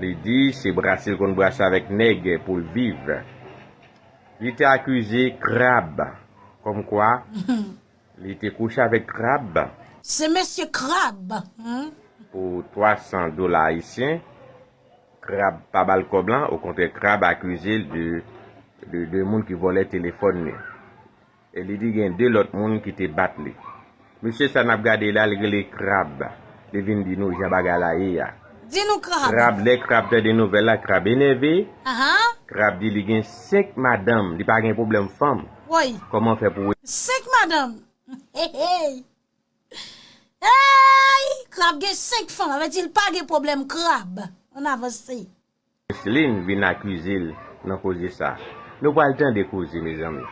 Li di se brase l konn brase avèk nèg pou l viv. Li te akize Krab, kòmkwa li te kouche avèk Krab. Se mesye Krab, hmm? Pou twa san dola ayisyen. Krab pa ba l kòb lan, okontrè, Krab akize l de, de, de moun ki vòlè telefòn li. E li di gen de lòt moun ki te bat li. Mesye sa n ap gade la, li rele Krab. Li vin di nou jan bagay la ye a. Di nou Krab. Krab, lè Krab tande nouvèl la, Krab enève. Ahan. Krab di li gen senk madanm, li pa gen pwoblèm fanm. Woy. Kòman fè pou Senk madanm. Hey, hey. Hey! Krab gen senk fanm, sa vle di l pa gen pwoblèm Krab. Ann avanse. Wesline vin akize l nan koze sa. Nou pral tande koze, mezanmi.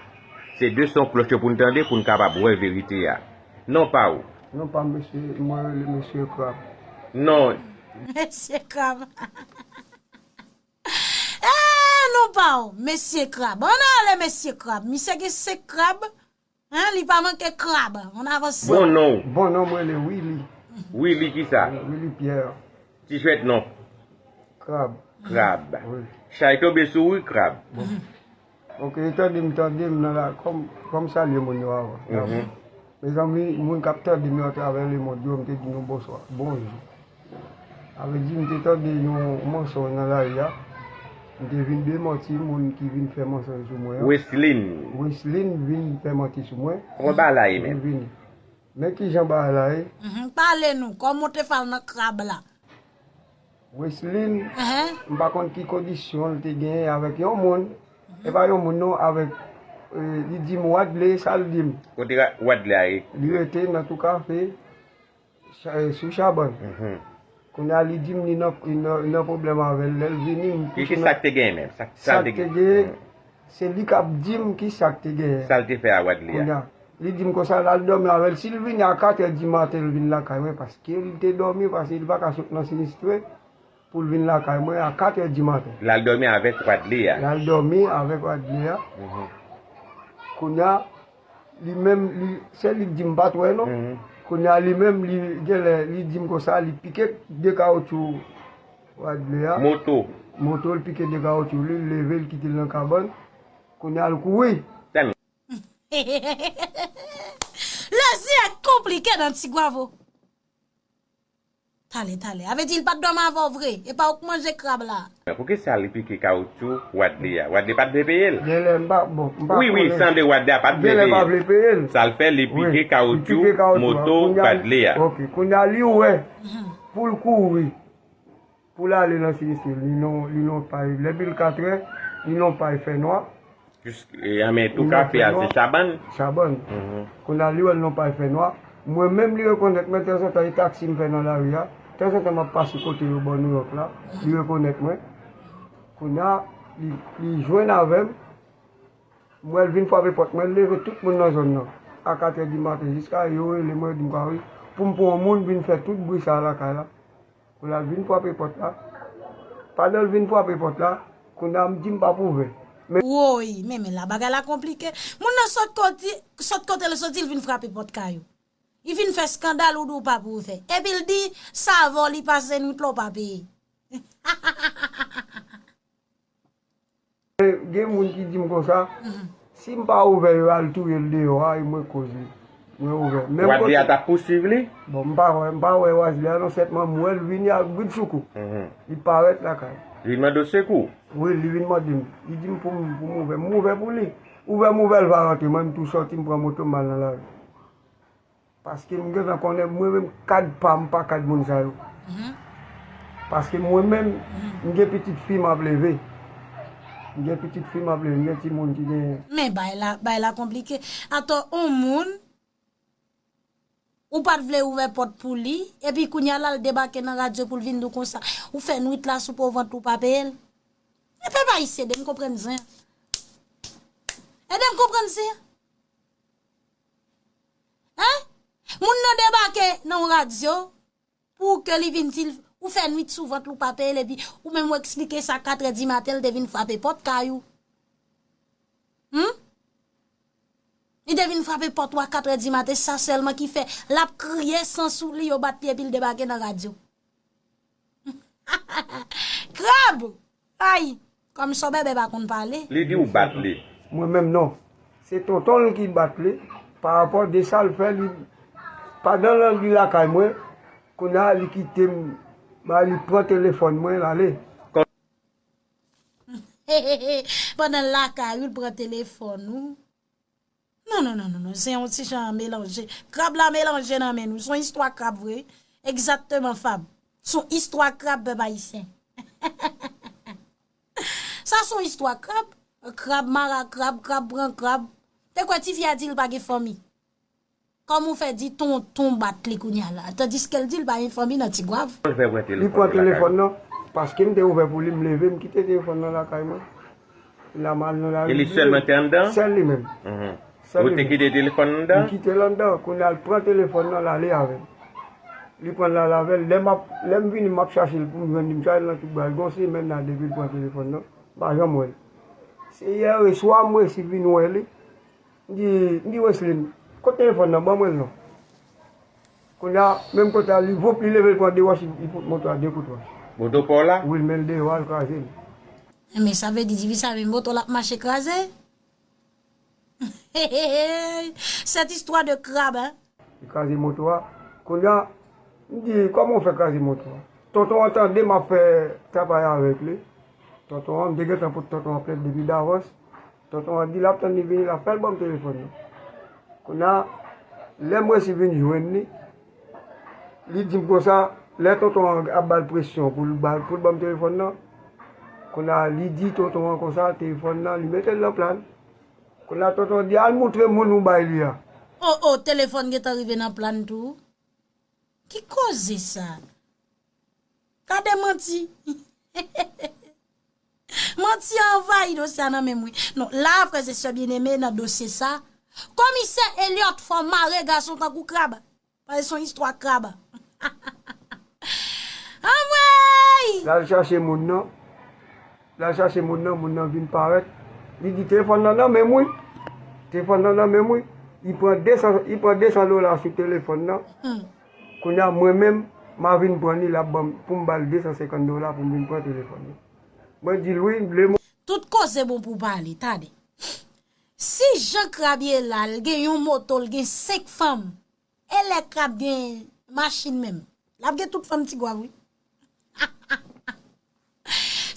Se de son klòch yo pou n tande pou n kapab wè verite a. Non pa w. Non pa m, mesye, mwen rele mesye Krab. Non. Mesye Krab. Eh, non pa w, mesye Krab. Ann ale mesye Krab. Misye gen senk krab. Hein, li pa manke krab. Ann avanse. Bon non. Bon non, mwen rele Willy. Willy kisa? Willy Pierre. Ti jwèt non. Krab. Krab. Wi. Chay tonbe sou ou, krab. Bon. Ok, tande m, tande m nan la, kòm, kòm salye moun yo avan. Mhm. Mezanmi, moun k ap tande m yo atravè lemond yo, m te di nou bonswa, bonjou. Sa vle di, m te tande yon mòso nan lari a. M te vin demanti moun ki vin fè mansonj sou mwen an. Weslin. Weslin vin fè manti sou mwen. Kòman bagay la ye menm? Vin vini. Men kijan bagay la ye. Mhm, pale nou, kòman w te fè al nan krab la? Weslin, m pa konn ki kondisyon l te genyen avèk yon moun. E pa yon moun non, avèk, eh, li di m Wadley, sa l di m. Kote Ra-, Wadley a ye? Li rete nan Tou Kafe, Cha-, eh, sou Chabann. Mhm. Kounye a li di m li nan, li nan, li nan pwoblèm avè l. Lè l vini, m kouche nan. Ki sa k te genyen menm? Sa, sa l te genyen? Sa k te genyen, se li k ap di m ki sa k te genyen. Sa l te fè a Wadley a? Kounye a, li di m konsa, l al dòmi avè l. Si l vini a katrè di maten, l vin lakay mwen, paske li te dòmi, paske li pa ka sot nan sinistre pou l vin lakay mwen a katrè di maten. L al dòmi avèk Wadley a? L al dòmi avèk Wadley a. Mhm. Kounye a, li menm, li, se li k di m pa t wè non. Mhm. Kounye a, li menm, li genlè, li di m konsa, li pike de kawotchou Wadley a. Moto. Moto, li pike de kawotchou, li leve, li kite l nan kabann. Kounye a, l kouri. Lezye konplike nan Ti Gwav o. Talè, talè. A vle di l pa t dòmi avè w vre. E pa ou k manje krab la. Poukisa li pike kawotchou Wadley a? Wadley pa t vle peye l? Genlè m pa, bon, m pa konnen. Wi, wi, sanble Wadley a pa t vle peye l. Genlè pa vle peye l. Sa l fè, li pike kawotchou moto Wadley a. Ok, kounye a li wè pou l kouri. Pou l ale nan sinistre, li non, li non pay. Lè bil katrè, li non pay fè nwa. Jis, e, an men tou kafe a se Chabann? Chabann. Mhm. Kounye a li wè l non pay fè nwa. Mwen menm li rekonèt mwen, tanzantan e taksi m fè nan lari a. Tanzantan m ap pase kote yo bò Nouyòk la, li rekonèt mwen. Kounye a, li, li jwenn avè m. M wè l vin frape pòt mwen, l leve tout moun nan zòn nan. A katrè di maten, jiska yo rele mwen, yo di m kwa wi, pou m pran yon moun vin fè tout bri sa a lakay la. Pou l al vin frape pòt la. Pandan l vin frape pòt la, kounye a m di m p ap ouvè. Men. Woy, men, men la bagay la konplike. Moun nan sot kote, sot kote l soti, l vin frape pòt kay ou. Li vin fè eskandal, ou di w p ap ouvè. Epi l di, sa avè w, li pase nwit la, w pa peye. Gen moun ki di m konsa, si m pa ouvè, yo al touye l deyò a, e mwen k koz li. Mwen ouvè. Menm Wadley a t ap pousuiv li? Bon, m pa wè, m pa wè Wadley a non, sètman m wè l vini ak bridsoukou. Mhm. Li parèt lakay. Li mande w sekou? Wi, li vin mande m. Li di m pou m, pou m ouvè. M ouvè pou li. Ouvè m ouvè, l pa rantre. Mwen, m tou sòti, m pran moto, m al nan lari. Paske m gentan konnen mwen menm kad pa m pa kad moun sa yo. Mhm. Paske mwen menm, mhm, m gen pitit fi m ap leve. M gen pitit fi m ap leve, m gen timoun ki gen. Men bay la, bay la konplike. Atò, on moun, ou pa t vle ouvè pòt pou li, epi kounye a la l debake nan radyo pou l vin di w konsa, ou fè nwit la sou po vant ou pa peye l. E pèp ayisyen, ede m konprann zen. Ede m konprann zen. Hein? Moun nan debake nan yon radyo pou ke li vin di l, ou fè nwit sou vant li, ou pa peye l, epi ou menm ou eksplike sa katrè di maten, l te vin frape pòt kay ou. Hmm? Li te vin frape pòt ou a katrè di maten, sa sèlman ki fè l ap kriye san sou li, yo bat li epi l debake nan radyo. Krab! Ay! Kòm sa w bèbè pa konn pale. Li di w bat li. Mwen menm non. Se tonton l ki bat li. Pa rapò de sa l fè, li, pandan l li lakay mwen, kounye a li kite m, ba li pran telefòn mwen, l ale. Pandan l lakay ou, l pran telefòn ou. Non, non, non, non, non. Se yon ti jan melanje. Krab la melanje nan men nou. Se yon istwa krab vre. Egzakteman, Fab. Se yon istwa krab, pèp ayisyen. Sa se yon istwa krab. Krab mara krab, krab pran krab. Te kwè tifi a di l pa gen fanmi. Kòman w fè di tonton bat li kounye a la? Tandiske l di l pa gen fanmi nan Ti Gwav. Li pran telefòn nan, paske m te ouvè pou li, m leve, m kite telefòn nan lakay mwen. L a mal nan lari. E li sèlman te anndan? Sèl li menm. Mhm. Sèl li menm. Ou te kite telefòn anndan? M kite l anndan. Kounye a l pran telefòn nan, l ale avè l. Li pran l, l ale avè l. Lè m ap, lè m vini, m ap chache l pou m jwenn li, m chache l nan tout bra. L gen yon semèn la depi l pran telefòn nan. M pa janm wè l. Se yè swa m resi vin wè li. M di, m di Weslin, kote telefòn nan? Ban mwen l non. Kounye a, menm kote a, li vop, li leve, li pran de wòch, li, li fout moto a de kout wòch. Moto pa w la? Wi, l men l deyò a, l kraze l. Men sa vle di, divi sa, men moto l ap mache kraze? Cette histoire de crabe, hein? Li kraze moto a. Kounye a, m di, kòman w fè kraze moto a? Tonton an tande m ap fè trapay avèk li. Tonton an, m te gentan pot tonton an plent depi davans. Tonton an di l ap tann li vini, l ap fè l ban m telefòn nan. Kounye a, lè m resi vin jwenn li, li di m konsa, lè tonton an ap ba l presyon pou l ba, pou l ban m telefòn nan, kounye a, li di tonton an konsa, telefòn nan, li mete l nan plan. Kounye a, tonton an di, al moutre moun ou bay li a. O, o, telefòn gentan rive nan plan tou? Ki koze sa? Gade manti. Manti an anvayi dosye a nan men m wi. Non, la, frè e sè byeneme, nan dosye sa, Komisè Elliot fò mare gason tankou krab. Paske se yon istwa krab. Anmwey! L al chache moun nan. L al chache moun nan, moun nan vin parèt. Li di, telefòn nan nan men m wi. Telefòn nan nan men m wi. Li pran de san, li pran de san dola sou telefòn nan. Kounye a, mwen menm, m a vin pran li, l ap ban m, pou m ba l de san senkant dola pou m vin pran telefòn nan. Mwen di l, wi, m vle. Tout koze bon pou pale, tande. Si jan krab ye la, l gen yon moto, l gen senk fanm, e lè krab gen machin menm, l ap gen tout fanm Tigwav, wi.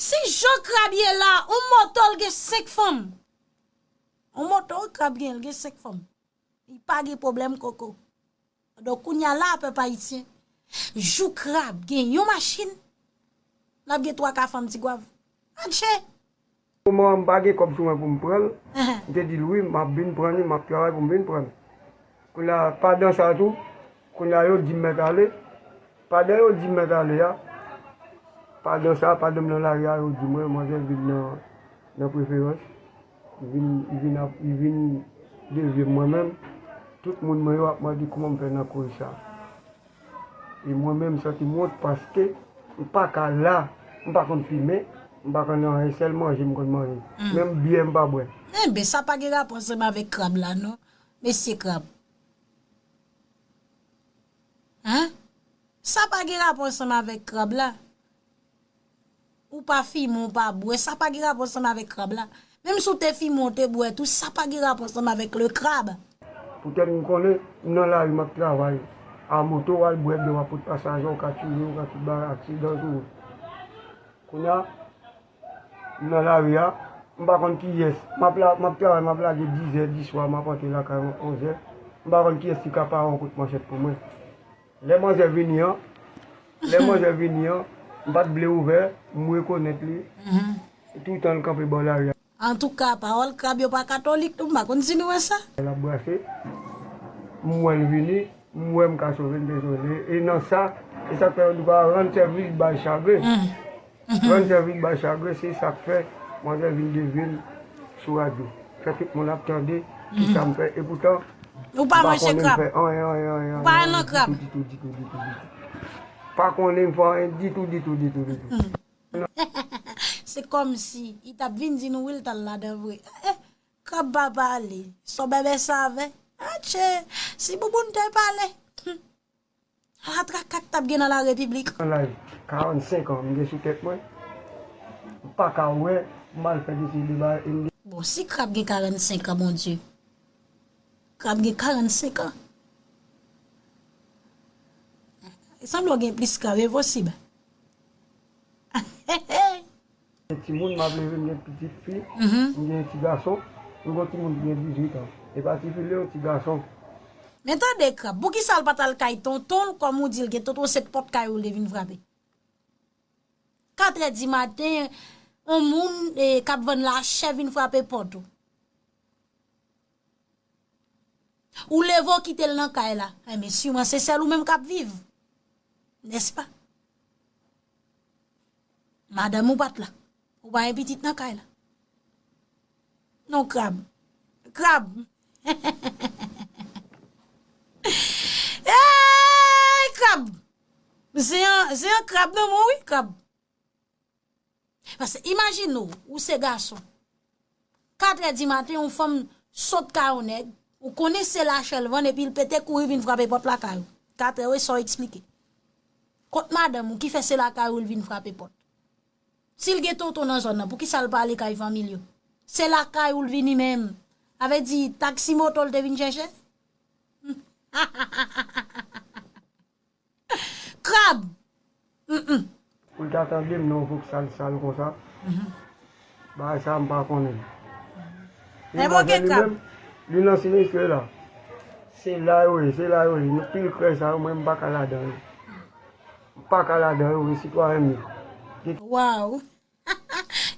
Si jan krab ye la, yon moto, l gen senk fanm. Yon moto, krab gen, l gen senk fanm. Li pa gen pwoblèm koko. Donk, kounye a la, pèp ayisyen, jou krab gen yon machin, l ap gen twa ka fanm Tigwav. Atchè! Moman an, m pa gen kòb sou mwen pou m pran l. M te di l, wi, m ap vin pran li, m ap travay pou m vin pran l. Kounye a, pandan sa tou, kounye a, yo di m mèt ale. Pandan yo di m mèt ale a, pandan sa, pandan m nan lari a, yo di mwen, manzè vin nan, nan preferans. Li vin, li vin ap, li vin devye m mwen menm. Tout moun mwen yo ap mande kòman m fè nan koze sa. E mwen menm, m santi m wont paske m pa ka la, m pa konn fimen, m pa konn anyen, sèl manje m konn manje. Menm byè m pa bwè. Enben, sa pa gen rapò ansanm avèk krab la, non. Mesye krab. Hein? Sa pa gen rapò ansanm avèk krab la. Ou pa fimen, ou pa bwè, sa pa gen rapò ansanm avèk krab la. Menm si w te fimen, w te bwè tou, sa pa gen rapò ansanm avèk le krab. Poutèt m konnen m nan lari, m ap travay. A moto, w al bwè dlo, w ap pot pasaje, w ka tire, w ka tout bagay, aksidan tou. Kounye a, m nan lari a, m pa konn kiyès. M ap la, m ap travay, m ap lage dizè diswa, m ap rantre lakay mwen onzè. M pa konn kiyès ki ka pare yon kout manchèt pou mwen. Lè manzè vini an, lè manzè vini an, m pa t vle ouvè, m rekonèt li. Toutan l kanpe bò lari a. Antouka, pawòl krab yo pa katolik tou, m pa konn si nou wè sa. L ap brase, m wè l vini, m wè m ka sove, m te sove. E nan sa, e sa k fè yo di pa rann sèvis bay chagren. Rann sèvis bay chagren, se sa k fè manzè vin devye m sou radyo. Fè tout moun ap tande kisa m fè. Epoutan, m pa konnen m fè anyen, anyen, anyen, anyen, anyen, ditou, ditou, ditou, ditou, ditou. Pa konnen m fè anyen ditou, ditou, ditou, ditou. Se kòmsi li t ap vin di nou wi l t al ladan vre. Eh, krab pa pale, sò bèbè save. Atchè, si bouboun te pale. Ala trakak t ap gen nan larepiblik. Nan laj karannsenk an m gen sou tèt mwen, m pa ka wè m al fè deside bagay e m gen. Bon, si krab gen karannsenk an, Bondye. Krab gen karannsenk an. Sanble w gen plis krab, enposib. Gen timoun, m ap leve, m gen pitit fi, m gen ti gason, m gen yon timoun ki gen dizuit an. E pa tifi li, yon ti gason. Men tande krab, poukisa l pa t al kay tonton l, kòm ou di l gen tonton, se pòt kay ou l te vin frape? Katrè di maten, yon moun k ap vann lachè vin frape pòt ou. Ou leve w kite l nan kay la. Enben, siman se sèl ou menm k ap viv. Nèspa? Madanm ou pa t la. Ou pa gen pitit nan kay la. Non, krab. Krab. Ey, krab! Zen an, zen an krab nan men w, wi, krab. Paske imajine w, ou se gason. Katrè di maten, yon fanm sot kay yon nèg, ou konnen se lachè l vann, epi l pete kouri vin frape pòt lakay ou. Katrè, wi, sa w eksplike. Kot madanm ou ki fè se lakay ou l vin frape pòt? Si l gen tonton nan zòn nan, poukisa l pa ale kay fanmi l yo? Se lakay ou l vini menm. Sa vle di, taksi moto l te vin chèche? Krab! Mm, mm. Pou l ta tande m nan yon vokal sal konsa. Bagay sa a m pa konnen. E bon, gen li menm, li nan sinistre la. Se la yo ye, se la yo ye. Nou pil krèy sa yo, mwen m pa ka ladan yo. M pa ka ladan yo, wi, sitwayen m ye. Waw!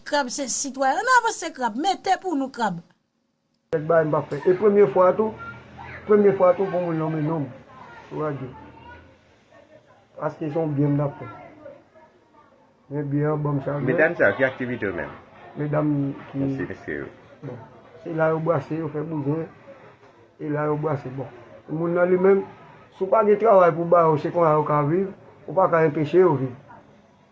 Krab se sitwayen. Ann avanse, Krab. Mete pou nou, Krab. Kèk bagay m p ap fè. E premye fwa tou, premye fwa tou pou moun nonmen non m sou radyo. Paske se yon byen m t ap fè. Men byen an ban m sa. Medam sa yo, ki aktivite yo menm? Medam ki... Mesye, mesye yo. Bon, se la yo brase, yo fè bouzen, e la yo brase. Bon, moun nan li menm, si w pa gen travay pou ba yo, se konsa yo ka viv, ou pa ka enpeche yo viv.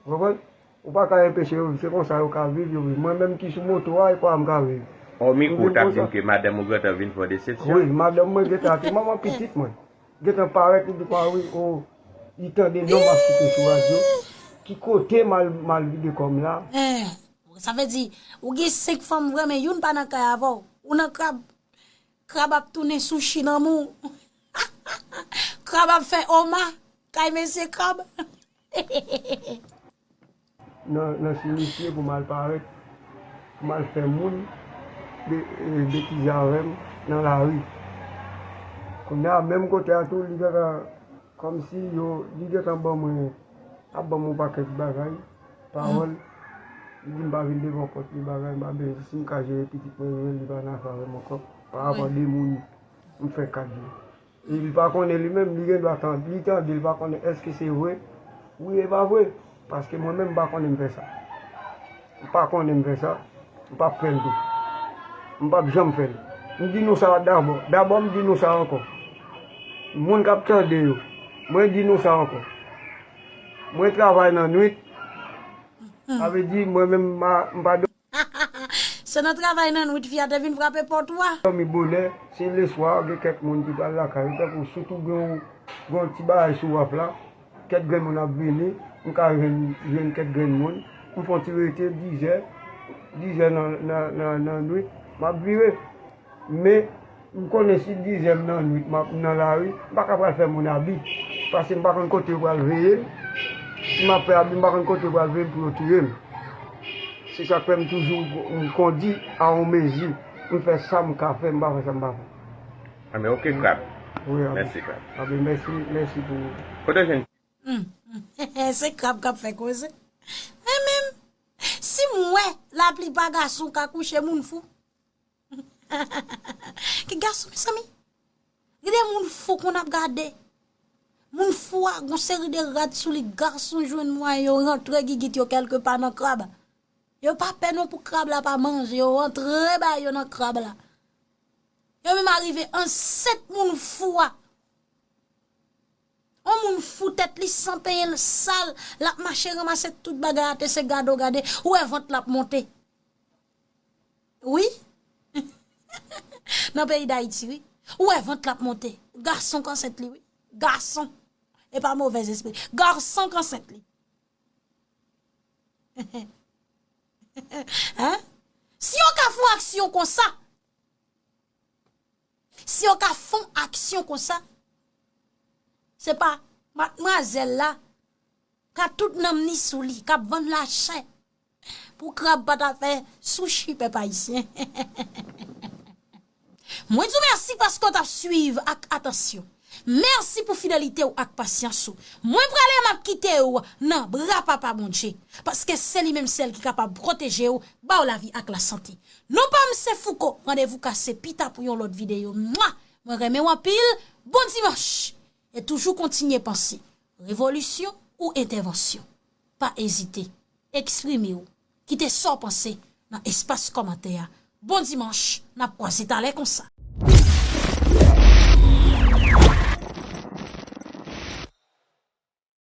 Ou konprann? Ou pa ka enpeche yo viv, se konsa yo ka viv, yo viv. Mwen menm ki sou moto a, e konsa m ka viv. Ò, mikwo, w t ap di m ke madanm ou gentan vin fè w desepsyon? Wi, madanm mwen gentan ate manman pitit mwen. Gentan parèt, li di kwa, wi, o, li tande non m ap site sou radyo. Ki kote m al, m al vide kò m la? Eh, sa vle di, ou gen senk fanm vre, men youn pa nan kay avè w. Ou nan krab. Krab ap tounen souchi lanmou. Krab ap fè oma. Kay mesye krab. Nan, nan sinistre pou m al parèt, pou m al fè moun be-, e, betize avè m nan lari. Kounye a, menm kote a tou, li gentan, kòmsi yo, li gentan ban mwen, ap ban mwen yon pakèt bagay, pawòl. Li di m pa vin devan pòt li, bagay, m pa bezwen, si m ka jere pitit mwen, li pa nan afè avè m ankò. Pa rapò de moun m fè kad yo. E li pa konnen li menm, li gen dwa tande, li tande, li pa konnen èske se vre, wi e pa vre. Paske mwen menm, m pa konnen m fè sa. M pa konnen m fè sa, m p ap fè l tou. M p ap janm fè l. M di nou sa dabò. Dabò, m di nou sa ankò. Moun k ap tande yo, mwen di nou sa ankò. Mwen travay nan nwit, sa vle di, mwen menm, m pa, m pa Se nan travay nan nwit fi a te vin frape pòt ou a? Dòmi bonè, se leswa, gen kèk moun ki pral lakay yo, tankou sitou gen yon, gen yon ti bagay sou waf la, kèk grenn moun ap vini, m ka jwenn, jwenn kèk grenn moun, m fè yon ti rete dizè, dizè nan, nan, nan, nan nwit, m ap vire. Men, m konnen si dizè m nan nwit, m ap nan lari, m pa ka pral fè moun abi, paske m pa konn kote yo pral veye m. Si m ap fè abi, m pa konn kote yo pral veye m pou yo touye m. Se sa k fè m toujou m kondi a yon mezi. M fè sa m ka fè, m pa fè sa m pa fè. Anben, oke, Krab. Wi, anben. Mèsi, Krab. Anben, mèsi, mèsi pou... Kote w jwenn... Hmm. Se Krab k ap fè koze. Men menm, si m wè laplipa gason ka kouche moun fou. Ki gason, mezanmi? Gade moun fou konn ap gade. Moun fou a, gon seri de rad sou li, gason jwenn mwayen yo rantre gigit yo kèlkepa nan krab. Yo pa pè non pou krab la pa manje, yo rantre ba yo nan krab la. Yo menm arive ansent moun fou a. On moun fou tèt li san penyen l sal, l ap mache ranmase tout bagay atè, se gade w gade, ou wè vant l ap monte. Wi. Nan peyi Dayiti, wi. Ou wè vant l ap monte. Gason k ansent li, wi. Gason. E pa movèzespri. Gason k ansent li. Hein? Si yo ka fè yon aksyon konsa, si yo ka fè yon aksyon konsa, se pa madmwazèl la ka tout nanm ni sou li, k ap vann lachè pou krab pa ta fè souchi pèp ayisyen. Mwen di w mèsi paske w t ap swiv ak atansyon. Mèsi pou fidelite w ak pasyans ou. Mwen prale, m ap kite w nan bra Papa Bondye, paske se li menm sèl ki kapab pwoteje w, ba w lavi ak lasante. Non pa m se Fouco, randevou kase pita pou yon lòt videyo. Mwa! Mwen renmen w anpil. Bon dimanch! E toujou kontinye panse, revolisyon ou entèvansyon? Pa ezite, eksprime w, kite sa w panse nan espas kòmantè a. Bon dimanch, n ap kwaze talè konsa.